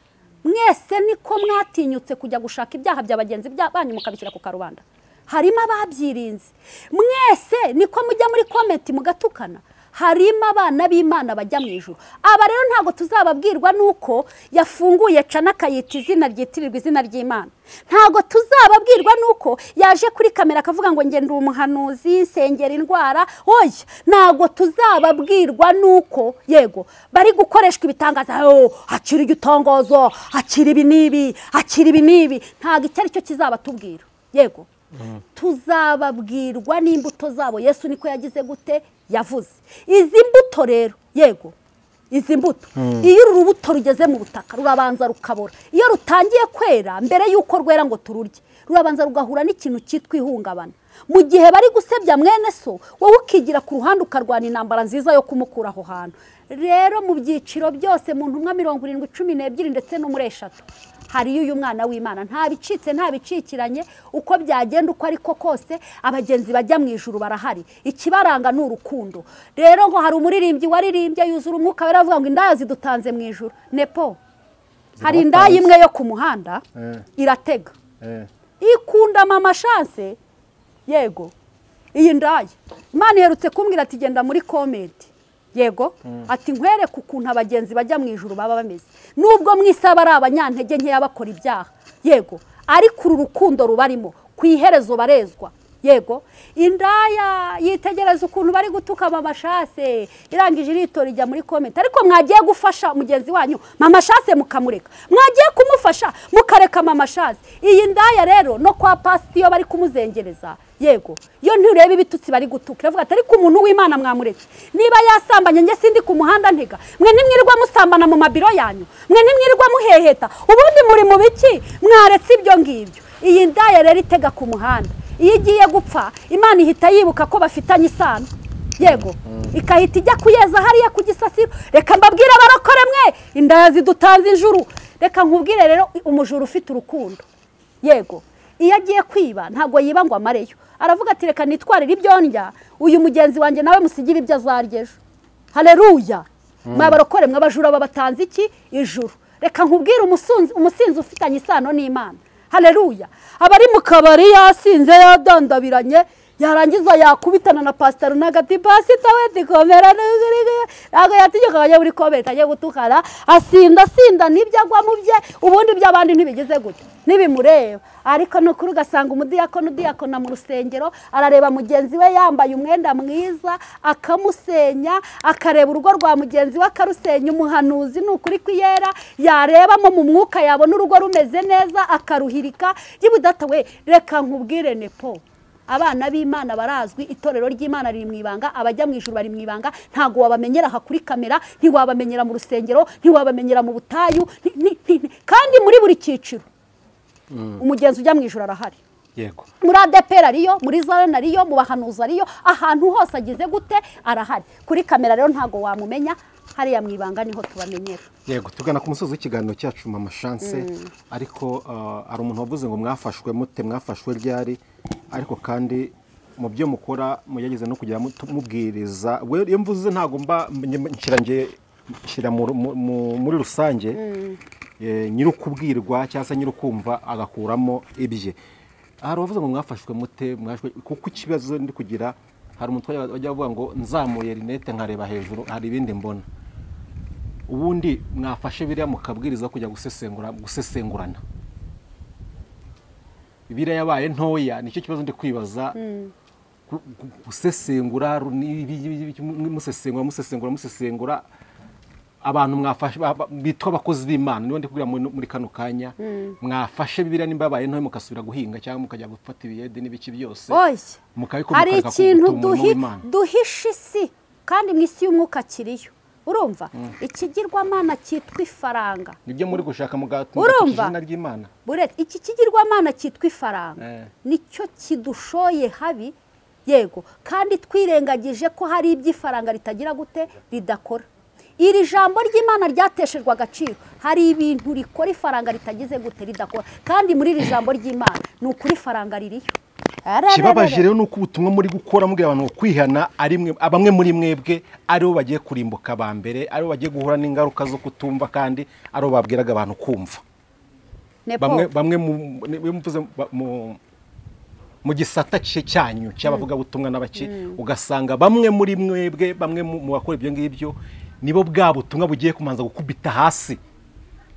mwese niko mwatinyutse kujya gushaka ibyaha bya bagenzi banyu mukabishyira ku karubanda, harimo ababyirinze. Mwese niko mujya muri comment mugatukana, harimo abana b'Imana bajya mu ijuru. Aba rero ntago tuzababwirwa nuko yafunguye cana akayita izina ryitirirwa izina ry'Imana. Ntago tuzababwirwa nuko yaje kuri kamera akavuga ngo nge ndi umuhanuzi nsengera indwara. Oya, ntago tuzababwirwa nuko, yego, bari gukoreshwa ibitangaza, oh, akira igitangazo, akira ibi nibi, akira ibi nibi. Ntago icyo ari cyo kizabatubwira, yego. Tuzababwirwa n'imbuto zabo. Yesu niko yagize gute yavuze. Izi mbuto rero, yego, izi mbuto iyo uru rubuto rugeze mu butaka rurabanza rukabora. Iyo rutangiye kwera, mbere yuko rwera ngo tururye, rurabanza rugahura n'ikintu cyitwa ihungabana. Mu gihe bari gusebya mwene so, wowe ukigira ku ruhande ukarwana intambara nziza yo kumukura aho hantu. Rero mu byiciro byose mu ntumwa 70 12 ndetse no muri 3 hariyo uyu mwana w'Imana. Nta bicitse, nta bicikiranye, uko byagenda uko ariko kose abagenzi bajya mu ijuru barahari. Ikibaranga ni urukundo. Rero ngo hari umuririmbyi waririmbye yuzura umwuka wera avuga ngo indaya zidutanze mu ijuru. Nepo hari indaya imwe yo ku muhanda iratega, ikunda Mama Chance, yego, iyi ndaya Imana iherutse kumbwira ati genda muri comment, yego, ati nkwereke ukuntu abagenzi bajya mu ijuru baba bameze, nubwo mwisaba ari abanyantege nkeya bakora ibyaha, yego, ariko uru rukundo rubarimo ku iherezo barezwa, yego. Indaya yitegereza ukuntu bari gutuka Mama Chance, irangije iritora ijya muri comment, ariko mwagiye gufasha mugenzi wanyu Mama Chance mukamureka, mwagiye kumufasha mukareka Mama Chance. Iyi ndaya rero no kwa pastor bari kumuzengereza, yego, yo nturebe ibitutsi bari gutuka, iravuga ati ariko umuntu w'Imana mwamuretse, niba yasambanye nge sindi ku muhanda ntega, mwe ntimwirirwa musambana mu mabiro yanyu, mwe ntimwirirwa muheheta, ubundi muri mu biki, mwaretse ibyo ngibyo. Iyi ndaya rero itega ku muhanda, iyo igiye gupfa Imana ihita yibuka ko bafitanye isano, yego, ikahita ijya kuyeza hariya ku gisasiro. Reka mbabwire abarokore mwe, indaya zidutanze ijuru. Reka nkubwire rero, umujuru ufite urukundo, yego, iyo agiye kwiba ntago yiba ngo amareyo, aravuga ati reka nitwarire ibyo ndya, uyu mugenzi wanjye nawe musigire ibyo azarya ejo. Haleluya. Mwabarokore mwe, abajura babatanze iki ijuru. Reka nkubwire umusinzi ufitanye isano n'Imana. Haleluya. Abari mu kabari yasinze yadandabiranye, Yarangiza yakubitana na pastor runaka ati pastor we tikomera ntabwo yategeka abajya muri comment ajya gutukana, asinda sinda nibyo agwa mu bye, ubundi by'abandi ntibigeze gute ntibimureba. Ariko nukuri ugasanga umudiyakoni udiyakona mu rusengero arareba mugenzi we yambaye umwenda mwiza akamusenya, akareba urugo rwa mugenzi we akarusenya. Umuhanuzi ni ukuri kwiyera, yarebamo mu mwuka yabona urugo rumeze neza akaruhirika. Yibudata we, reka nkubwire Nepo, abana b'Imana barazwi, itorero ry'Imana riri mu ibanga, abajya mu ijuru bari mu ibanga. Ntago wabamenyera aha kuri kamera, ntiwabamenyera mu rusengero, ntiwabamenyera mu butayu, kandi muri buri cyiciro umugenzi ujya mu ijuru arahari. Yego. Muri ADPR ariyo, muri Zion ariyo, mu bahanuzi ariyo, ahantu hose agize gute arahari. Kuri kamera rero ntago wamumenya, hariya mu ibanga niho tubamenyera. Yego, tugana ku musozi w'ikiganiro cyacu Mama Chance, ariko hari umuntu wavuze ngo mwafashwe mute, mwafashwe ryari? Ariko kandi mu byo mukora mugeze no kugira mubwiriza. Iyo mvuze ntago mba nshyira muri rusange, nyirukubwirwa cyangwa se nyirukumva agakuramo ibye. Hari uwavuze ngo mwafashwe mute, mwafashwe kuko ikibazo ndi kugira, hari umuntu wajya avuga ngo nzamuye rinete nkareba hejuru hari ibindi mbona. Ubundi mwafashe biriya mukabwiriza kujya gusesengurana. Biriya yabaye ntoya, nicyo kibazo ndi kwibaza. Gusesengura, musesengura abantu mwafashe bitwa abakozi b'Imana, nibo ndi kubwira muri kano kanya, mwafashe biriya nimba yabaye ntoya mukasubira guhinga cyangwa mukajya gufata ibiyede n'ibiki byose, hari ikintu duhisha isi, kandi mu isi y'umwuka kiriyo. Urumva ikigirwamana cyitwa ifaranga, nibyo muri gushaka mugatumva izina ry'Imana. Buretse iki kigirwamana cyitwa ifaranga nicyo kidushoye habi. Yego, kandi twirengagije ko hari iby'ifaranga ritagira gute ridakora. Iri jambo ry'Imana ryateshejwe agaciro, hari ibintu rikora ifaranga ritagize gute ridakora, kandi muri iri jambo ry'Imana ni ukuri ifaranga ririyo. Kibabaje rero nuko ubutumwa muri gukora mubwira abantu kwihana ari mwe, abamwe muri mwebwe aribo bagiye kurimbuka ba mbere, aribo bagiye guhura n'ingaruka zo kutumva, kandi aribo babwiraga abantu kumva. Bamwe mvuze mu gisata cyanyu cy'abavuga butumwa n'abaki, ugasanga bamwe muri mwebwe, bamwe mu bakora ibyo ngibyo nibo bwa butumwa bugiye kumanza gukubita hasi,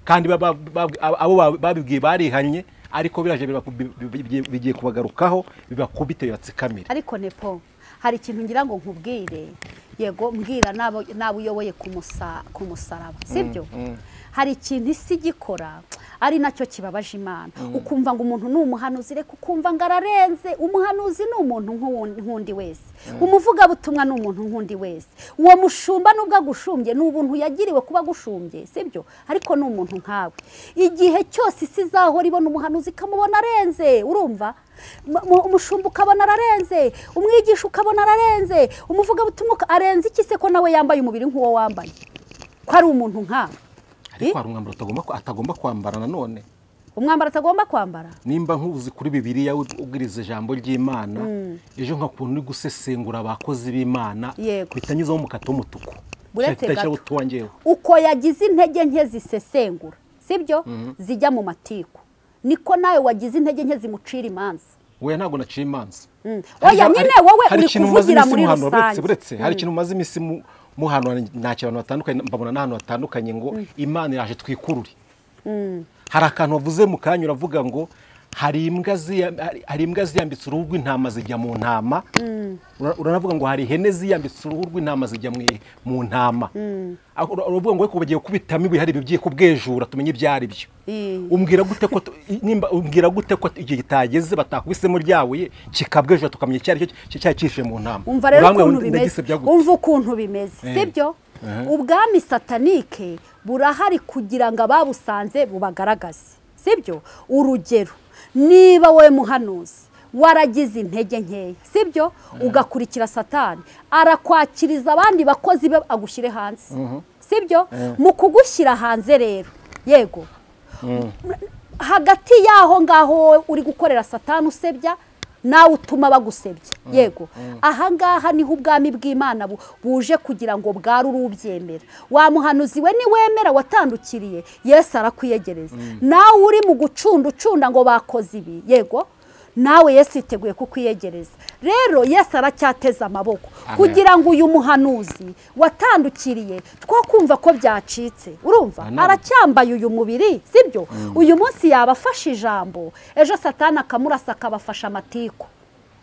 kandi abo babibwiye barihanye, ariko biraje bigiye kubagarukaho bibakubite bibatsikamira. Ariko Nepo, hari ikintu ngira ngo nkubwire. Yego, mbwira nabo uyoboye ku musaraba, sibyo? Hari ikintu isi gikora ari nacyo kibabaje Imana. Ukumva ngo umuntu ni umuhanuzi, reka ukumva ngo ararenze. Umuhanuzi ni umuntu nk'undi wese, umuvugabutumwa ni umuntu nk'undi wese, uwo mushumba nubwo agushumbye ni ubuntu yagiriwe kuba agushumbye, sibyo? Ariko ni umuntu nkawe. Igihe cyose isi izahora ibona umuhanuzi ikamubona arenze, urumva umushumba ukabona ararenze, umwigisha ukabona ararenze, umuvugabutumwa arenze iki se ko nawe yambaye umubiri nk'uwo wambaye, ko ari umuntu nkawe? Ariko hari umwambaro atagomba kwambara nanone. Umwambaro atagomba kwambara? Nimba nkubuzi kuri Bibiliya ubwiriza ijambo ry'Imana, ejo nkakuntu uri gusesengura abakozi b'Imana bitanyuzeho umukato w'umutuku. Uko yagize intege nke zisesengura, sibyo? Zijya mu matiku, niko nawe wagize intege nke zimucira imanza. Oya, ntabwo naciye imanza. Oya nyine wowe uri kuvugira muri rusange. Buretse hari ikintu umaze iminsi muhano ntacyo abantu batandukanye mbabona n'ahantu hatandukanye ngo Imana iraje twikurure. Hari akantu wavuze mu kanya uravuga ngo hari imbwa ziyambitse uruhu rw'intama zijya mu ntama. Uranavuga ngo hari ihene ziyambitse uruhu rw'intama zijya mu ntama. Uravuga ngo bagiye kubitamo ibuye, hari ibigiye kubwejura tumenye ibyo ari byo. Umbwira gute ko nimba umbwira gute ko igihe kitageze batakubisemo ryabuye kikabwejura tukamenya icyo ari cyo cyakishe mu ntama. Umva rero ukuntu bimeze, umva ukuntu bimeze, sibyo? Ubwami satanike burahari kugira ngo ababusanze bubagaragaze, sibyo? Urugero, niba wowe muhanuzi waragize intege nkeya, sibyo? Ugakurikira Satani, arakwakiriza abandi bakozi be agushyire hanze, sibyo? Mu kugushyira hanze rero, yego, hagati yaho ngaho wowe uri gukorera Satani usebya, nawe utuma bagusebya. Yego, aha ngaha niho ubwami bw'Imana buje kugira ngo bwarure ubyemera. Wa muhanuzi we niwemera watandukiriye, Yesu arakwiyegereza. Nawe uri mu gucunda ucunda ngo bakoze ibi, yego, Nawe Yesu yiteguye kukwiyegereza. Rero Yesu aracyateza amaboko kugira ngo uyu muhanuzi watandukiriye twakumva ko byacitse. Urumva aracyambaye uyu mubiri, sibyo? Uyu munsi yabafashe ijambo, ejo Satani akamurasa akabafasha amatiku.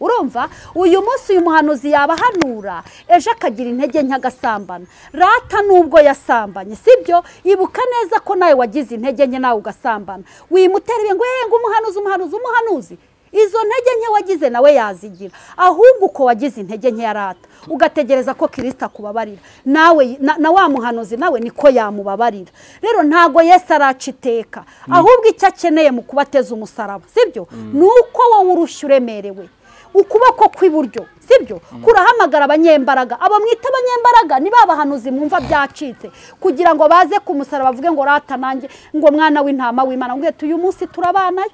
Urumva uyu munsi uyu muhanuzi yabahanura, ejo akagira intege nke agasambana. Rata nubwo yasambanye, sibyo? Ibuka neza ko nawe wagize intege nke nawe ugasambana. Wimutera ngo ngo umuhanuzi umuhanuzi umuhanuzi. Izo ntege nke wagize nawe yazigira. Ahubwo uko wagize intege nke yarata, ugategereza ko Kristo akubabarira, nawe na wa muhanuzi nawe niko yamubabarira. Rero ntago Yesu araciteka, ahubwo icyo akeneye mu kubateza umusaraba, sibyo? Nuko wowe urushye uremerewe, ukuboko kw'iburyo, sibyo? Kurahamagara abanyembaraga. Abo mwita abanyembaraga ni babahanuzi mwumva byacitse, kugira ngo baze ku musaraba bavuge ngo rata nanjye ngo mwana w'intama w'Imana, ngo uyu munsi turabanayo.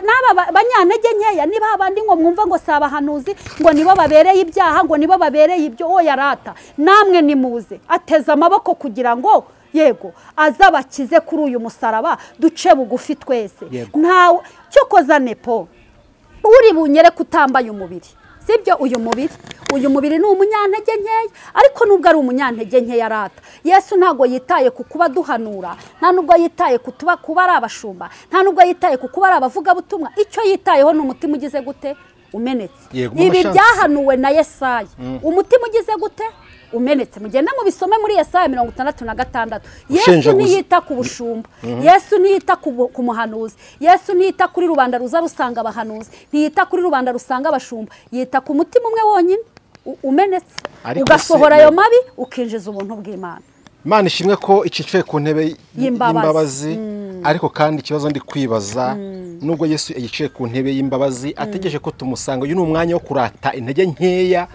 N'aba banyantege nkeya ni babandi ngo mwumva ngo sabahanuzi, ngo nibo babereye ibyaha, ngo nibo babereye ibyo. Oya rata, namwe nimuze. Ateza amaboko kugira ngo yego azabakize kuri uyu musaraba, duce bugufi twese. Ntawe cyokoza Nepo uri bunyere kutambaye umubiri, sibyo? Uyu mubiri ni umunyantege nkeya, ariko nubwo ari umunyantege nkeya rata, Yesu ntago yitaye ku kuba duhanura, nta nubwo yitaye ku kuba ari abashumba, nta nubwo yitaye ku kuba ari abavugabutumwa. Icyo yitayeho ni umutima ugize gute? Umenetse. Ibi byahanuwe na Yesaya. Umutima ugize gute? Umenetse. Mugenda mubisome muri Yesaya 66. Yesu ntiyita ku bushumba, Yesu ntiyita ku muhanuzi, Yesu ntiyita kuri rubanda ruza rusanga abahanuzi, ntiyita kuri rubanda rusanga abashumba, yita ku mutima umwe wonyine umenetse, ugasohora ayo mabi ukinjiza ubuntu bw'Imana. Imana ishimwe ko icicaye ku ntebe y'imbabazi. Ariko kandi ikibazo ndi kwibaza, nubwo Yesu yicaye ku ntebe y'imbabazi ategereje ko tumusanga, uyu ni umwanya wo kurata intege nkeya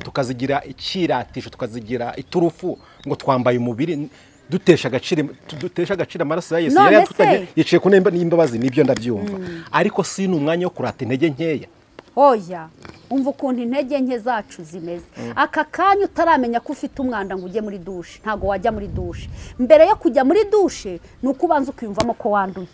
tukazigira ikiratisho, tukazigira iturufu ngo twambaye umubiri, dutesha agaciro amaraso ya Yesu. Yari yicaye ku ntebe y'imbabazi, nibyo ndabyumva, ariko si ni umwanya wo kurata intege nkeya. Oya, umva ukuntu intege nke zacu zimeze. Aka kanya utaramenya ko ufite umwanda ngo ujye muri dushe, ntago wajya muri dushe. Mbere yo kujya muri dushe nuko ubanza ukiyumvamo ko wanduye.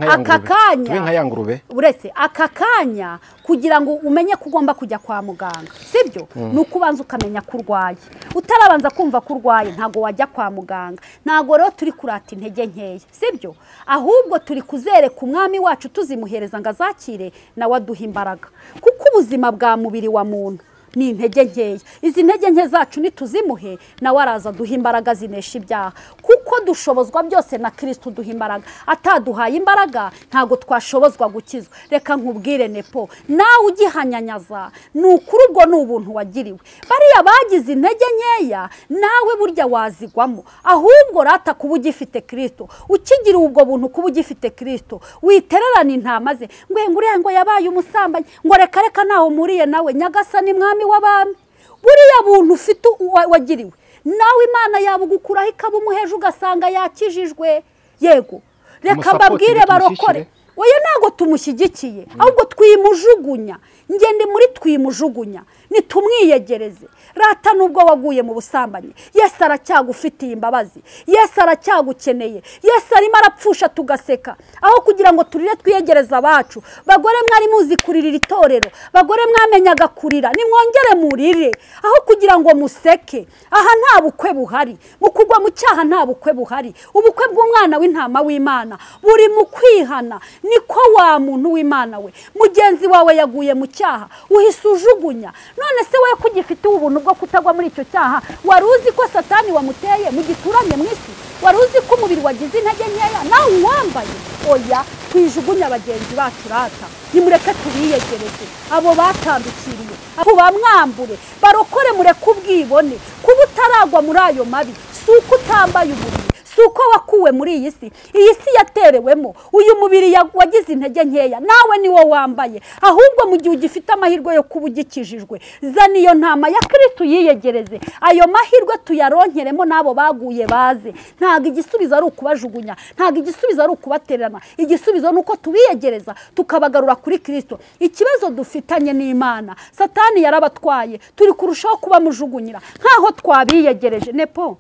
Aka kanya uretse aka kanya kugira ngo umenye ko ugomba kujya kwa muganga, sibyo? Nuko ubanza ukamenya ko urwaye. Utarabanza kumva ko urwaye ntago wajya kwa muganga. Ntago rero turi kurata intege nkeya, sibyo? Ahubwo turi kuzereka umwami wacu, tuzimuhereza ngo azakire nawe aduha imbaraga. Kuko ubuzima bwa mubiri wa muntu ni intege nkeya. Izi ntege nke zacu nituzimuhe nawe araza duha imbaraga zinesha ibyaha, kuko dushobozwa byose na Kristo duha imbaraga. Ataduhaye imbaraga ntago twashobozwa gukizwa. Reka nkubwire Nepo, nawe ugihanyanyaza ni ukuri, ubwo ni ubuntu wagiriwe. Bariya bagize intege nkeya nawe burya wazigwamo. Ahubwo rata kuba ugifite Kristo, ukigira ubwo buntu kuba ugifite Kristo, witererana intama ze ngo nguriya ngo yabaye umusambanyi, ngo reka reka naho muriye nawe. Nyagasani mwami w'abami, buriya buntu ufite wagiriwe nawe Imana yabugukuraho ikaba umuheje ugasanga yakijijwe. Yego, reka babwire barokore. Oya, ntago tumushyigikiye, ahubwo twimujugunya. Ngende muri twimujugunya, nitumwiyegereze. Rata nubwo waguye mu busambanyi, Yesu aracyagufitiye imbabazi, Yesu aracyagukeneye, Yesu arimo arapfusha tugaseka. Aho kugira ngo turire twiyegereza abacu. Bagore mwari muzi kuririra itorero, bagore mwamenyaga kurira, nimwongere murire aho kugira ngo museke. Aha nta bukwe buhari, mu kugwa mu cyaha nta bukwe buhari. Ubukwe bw'umwana w'intama w'Imana buri mu kwihana. Niko wa muntu w'Imana we, mugenzi wawe yaguye mu cyaha uhise ujugunya. None se we kugifite ubuntu bwo kutagwa muri icyo cyaha, wari uzi ko Satani wamuteye mu gituranye mu isi? Wari uzi ko umubiri wagize intege nkeya nawe uwambaye? Oya, twijugunya bagenzi bacu rata, nimureke tubiyegereze abo batandukiriye, abo bamwambure, barokore, mureke ubwibone. Kuba utaragwa muri ayo mabi si uko utambaye umubiri, si uko wakuwe muri iyi si. Iyi si yaterewemo uyu mubiri wagize intege nkeya, nawe niwo wambaye. Ahubwo mu gihe ugifite amahirwe yo kuba ugikijijwe, zana iyo ntama ya Kristo yiyegereze. Ayo mahirwe tuyaronkeremo n'abo baguye baze. Ntago igisubizo ari ukubajugunya, ntago igisubizo ari ukubatererana, igisubizo ni uko tubiyegereza tukabagarura kuri Kristo. Ikibazo dufitanye n'Imana, Satani yarabatwaye, turi kurushaho kubamujugunyira nkaho twabiyegereje. Nepo,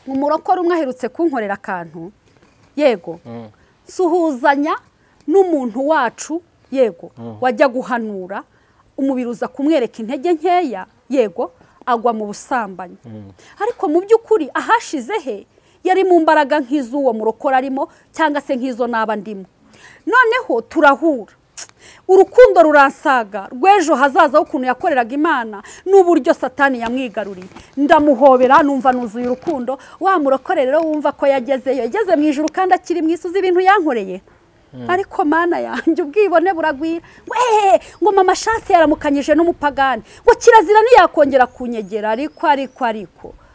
umurokore umwe aherutse kunkorera akantu, yego, suhuzanya n'umuntu wacu Yego, wajya guhanura umubiri uza kumwereka intege nkeya, yego, agwa mu busambanyi. Ariko mu by'ukuri ahashize he yari mu mbaraga nk'iz'uwo murokora arimo cyangwa se nk'izo naba ndimo. Noneho turahura, urukundo ruransaga rw'ejo hazaza ukuntu yakoreraga Imana n'uburyo Satani yamwigaruriye. Ndamuhobera numva nuzuye urukundo. Wa murokore rero wumva ko yagezeyo, yageze mu ijuru kandi akiri mu isi, uzi ibintu yankoreye. Ariko Mana yanjye ubwibone buragwira. Ngo mama Chance yaramukanyije n'umupagani, ngo kirazira ntiyakongera kunyegera.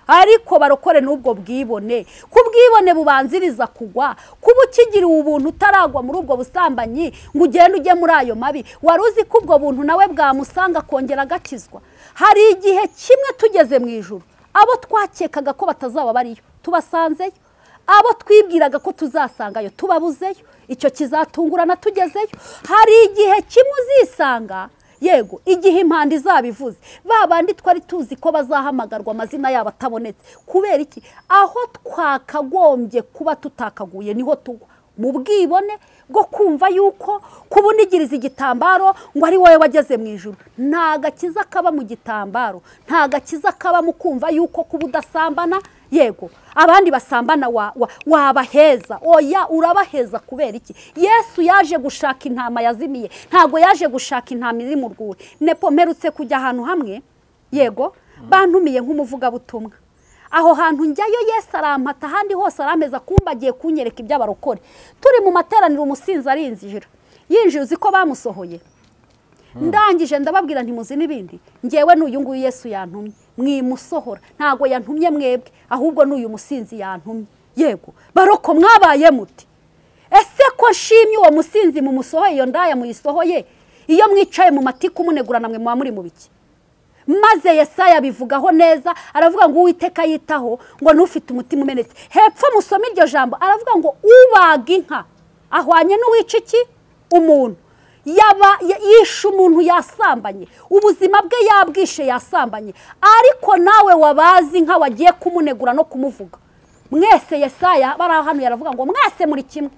Ariko barokore n'ubwo bwibone, kubwibone bubanziriza kugwa, kuba ukigiriwe ubuntu utaragwa muri ubwo busambanyi ngo ugende ujye muri ayo mabi. Wari uzi ko ubwo buntu nawe bwamusanga akongera agakizwa. Hari igihe kimwe tugeze mu ijuru, abo twakekaga ko batazaba bariyo tubasanzeyo, abo twibwiraga ko tuzasangayo tubabuzeyo. Icyo kizatungurana tugezeyo. Hari igihe kimwe uzisanga, yego, igihe impanda izabivuze, ba bandi twari tuzi ko bazahamagarwa amazina yabo atabonetse. Kubera iki? Aho twakagombye kuba tutakaguye niho tugwa, mu bwibone bwo kumva yuko kubunigiriza igitambaro ngo ari wowe wageze mu ijuru. Nta gakiza kaba mu gitambaro, nta gakiza kaba mu kumva yuko kuba udasambana, yego, abandi basambana wabaheza. Oya, urabaheza kubera iki? Yesu yaje gushaka intama yazimiye, ntago yaje gushaka intama iri mu rwuri. Nepo mperutse kujya ahantu hamwe, yego, bantumiye nk'umuvugabutumwa. Aho hantu njyayo Yesu arampata, ahandi hose arameza kumba agiye kunyereka iby'abarokore. Turi mu materaniro umusinzi arinjira, yinjiye uzi ko bamusohoye. Ndangije ndababwira ntimuzi n'ibindi, ngewe n'uyu nguyu Yesu yantumye, mwimusohora. Ntago yantumye mwebwe, ahubwo n'uyu musinzi yantumye. Yego, baroko mwabaye muti ese ko nshimye uwo musinzi mumusohoye, iyo ndaya muyisohoye, iyo mwicaye mu matiku munegurana mwe muba muri mu biki? Maze Yesaya bivugaho neza, aravuga ngo Uwiteka yitaho ngo nufite umutima umenetse. Hepfo musome iryo jambo, aravuga ngo ubaga inka ahwanye n'uwica iki? Umuntu. Yaba yishe umuntu yasambanye, ubuzima bwe yabwishe yasambanye, ariko nawe wabazi inka wagiye kumunegura no kumuvuga. Mwese Yesaya bari hano yaravuga ngo mwese muri kimwe.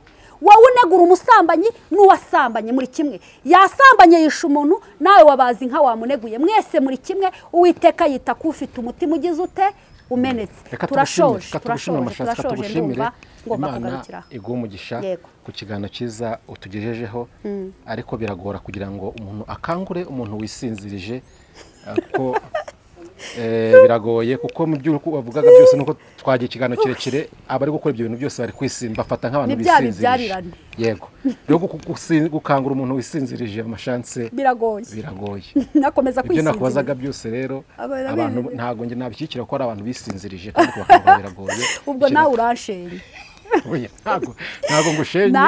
Wowe unegura umusambanyi n'uwasambanye muri kimwe. Yasambanye yishe umuntu, nawe wabazi nka wamuneguye, mwese muri kimwe. Uwiteka yita ku ufite umutima ugize ute? Umenetse. Turashoje, turashoje, ndumva ngomba kugarukira. Iguhe umugisha ku kiganiro cyiza utugejejeho. Ariko biragora kugira ngo umuntu akangure umuntu wisinzirije, kuko biragoye, kuko mu byo bavugaga byose nuko twagiye ikiganiro kirekire, abari gukora ibyo bintu byose bari kwisimba, bafata nk'abantu bisinzirije. Yego, rero gukangura umuntu wisinzirije amashanse biragoye, biragoye. Nakomeza kwisinzira. Ibyo nakubazaga byose rero abantu ntago nge nabishyikira ko ari abantu bisinzirije, kandi kubakangura biragoye. Ubwo nawe uranshenye. Oya, ntago ngushenye,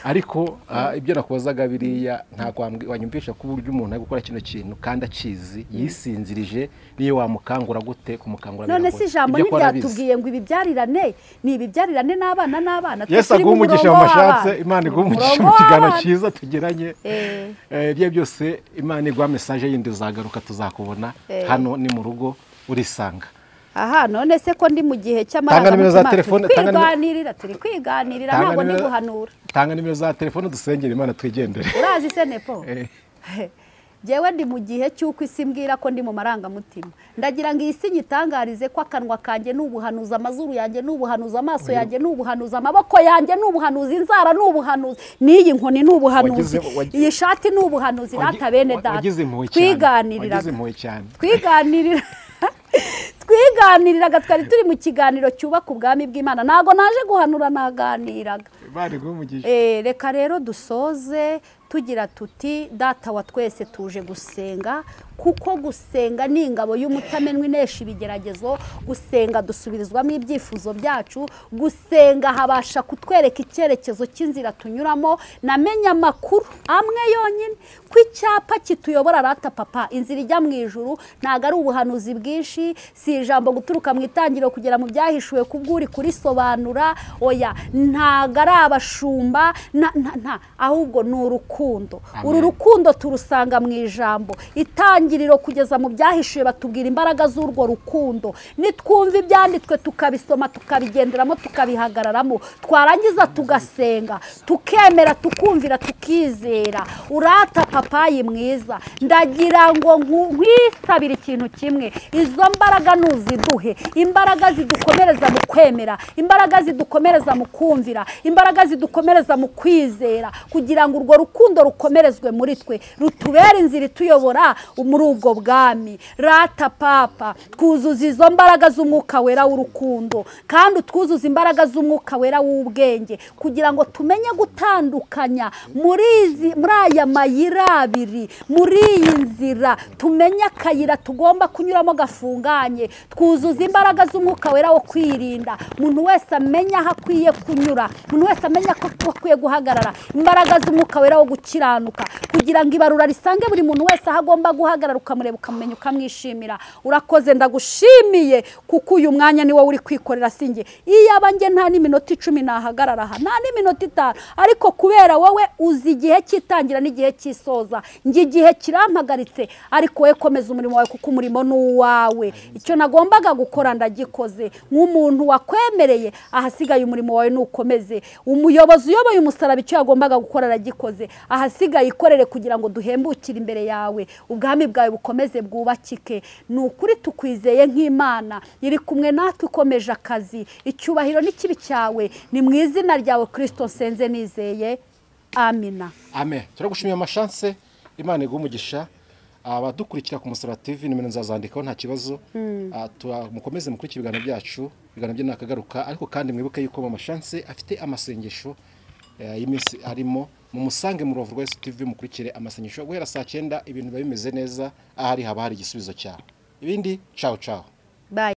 ariko ibyo nakubazaga biriya ntago wanyumvisha ko uburyo umuntu ari gukora kino kintu kandi akizi yisinzirije, niyo wamukangura gute kumukangura biragoye. None si ijambo ntiryatubwiye ngo ibibyarirane ni ibibyarirane n'abana n'abana. Yesu aguhe umugisha mu mashatse, Imana iguhe umugisha mu kiganiro cyiza tugiranye. Ibyo byose Imana iguha message yindi, uzagaruka tuzakubona hano ni mu rugo urisanga. Aha, none se ko ndi mu gihe cy'amarangamutima, twiganirira, turi kwiganirira, ntabwo ndi guhanura. Tanga nimero za telefone dusengere Imana twigendere. Urazi se Nepo? Jewe ndi mu gihe cy'uko isi mbwira ko ndi mu marangamutima. Ndagira ngo iyi si nyitangarize ko akanwa kanjye n'ubuhanuzi, amazuru yanjye n'ubuhanuzi, amaso yanjye n'ubuhanuzi, amaboko yanjye n'ubuhanuzi, inzara n'ubuhanuzi, n'iyi nkoni n'ubuhanuzi, iyi shati n'ubuhanuzi. Rata bene data, twiganirira, twiganirira, twiganiriraga, twari turi mu kiganiro cyubaka ubwami bw'Imana. Ntago naje guhanura, naganiraga. Reka rero dusoze tugira tuti data wa twese tuje gusenga, kuko gusenga ni ingabo y'umutamenwa inesha ibigeragezo. Gusenga dusubirizwamo ibyifuzo byacu, gusenga habasha kutwereka icyerekezo cy'inzira tunyuramo. Namenye amakuru amwe yonyine ko icyapa kituyobora rata papa, inzira ijya mu ijuru ntago ari ubuhanuzi bwinshi, si ijambo guturuka mu itangiriro kugera mu byahishuwe kubwuri kurisobanura, oya, ntago ari abashumba, ahubwo ni urukundo. urukundo. Uru rukundo turusanga mu ijambo itangiriro kugeza mu byahishuye, batubwira imbaraga z'urwo rukundo. Nitwumva ibyanditswe tukabisoma, tukabigenderamo, tukabihagararamo, twarangiza tugasenga, tukemera, tukumvira, tukizera. Urata papayi mwiza, ndagira ngo nkwisabire ikintu kimwe, izo mbaraga nuziduhe, imbaraga zidukomereza mu kwemera, imbaraga zidukomereza mu kumvira, imbaraga zidukomereza mu kwizera, kugira ngo urwo rukundo rukomerezwe muri twe, rutubere inzira ituyobora muri ubwo bwami. Rata papa, twuzuza izo mbaraga z'umwuka wera w'urukundo, kandi utwuzuza imbaraga z'umwuka wera w'ubwenge, kugira ngo tumenye gutandukanya muri aya mayira abiri, muri iyi nzira, tumenye akayira tugomba kunyuramo gafunganye. Twuzuza imbaraga z'umwuka wera wo kwirinda, umuntu wese amenya aho akwiye kunyura, umuntu wese amenya ko akwiye guhagarara. Imbaraga z'umwuka wera wo gukiranuka, kugira ngo ibarura risange buri muntu wese aho agomba guhagarara, ukamureba, ukamumenya, ukamwishimira. Urakoze, ndagushimiye, kuko uyu mwanya ni wowe uri kwikorera, sinjye. Iyaba njye nta n'iminota 10 nahagarara aha, nta n'iminota 5, ariko kubera wowe uzi igihe cy'itangira n'igihe cy'isoza, njye igihe kirampagaritse, ariko wowe komeza umurimo wawe, kuko umurimo ni uwawe. Icyo nagombaga gukora ndagikoze nk'umuntu wakwemereye, ahasigaye umurimo wawe nukomeze. Umuyobozi uyoboye umusaraba icyo yagombaga gukora aragikoze, ahasigaye ikorere kugira ngo duhembukire imbere yawe, ubwami bwawe bukomeze bwubakike. Ni ukuri tukwizeye nk'Imana iri kumwe natwe, ikomeje akazi. Icyubahiro n'ikibi cyawe, ni mu izina ryawe Kristo nsenze nizeye, amina. Amen. Turagushimiye amashanse, Imana iguhe umugisha. Abadukurikira ku Musaraba TV, nimero nzazandikaho nta kibazo. Mukomeze mukurikire ibiganiro byacu, ibiganiro bye nakagaruka, ariko kandi mwibuke yuko Mama Chance afite amasengesho y'iminsi arimo. Mumusange mu Rubavu rwa Yesu TV, mukurikire amasengesho guhera saa 9, ibintu biba bimeze neza, ahari haba hari igisubizo cyawe. Ibindi ciao ciao. Bye.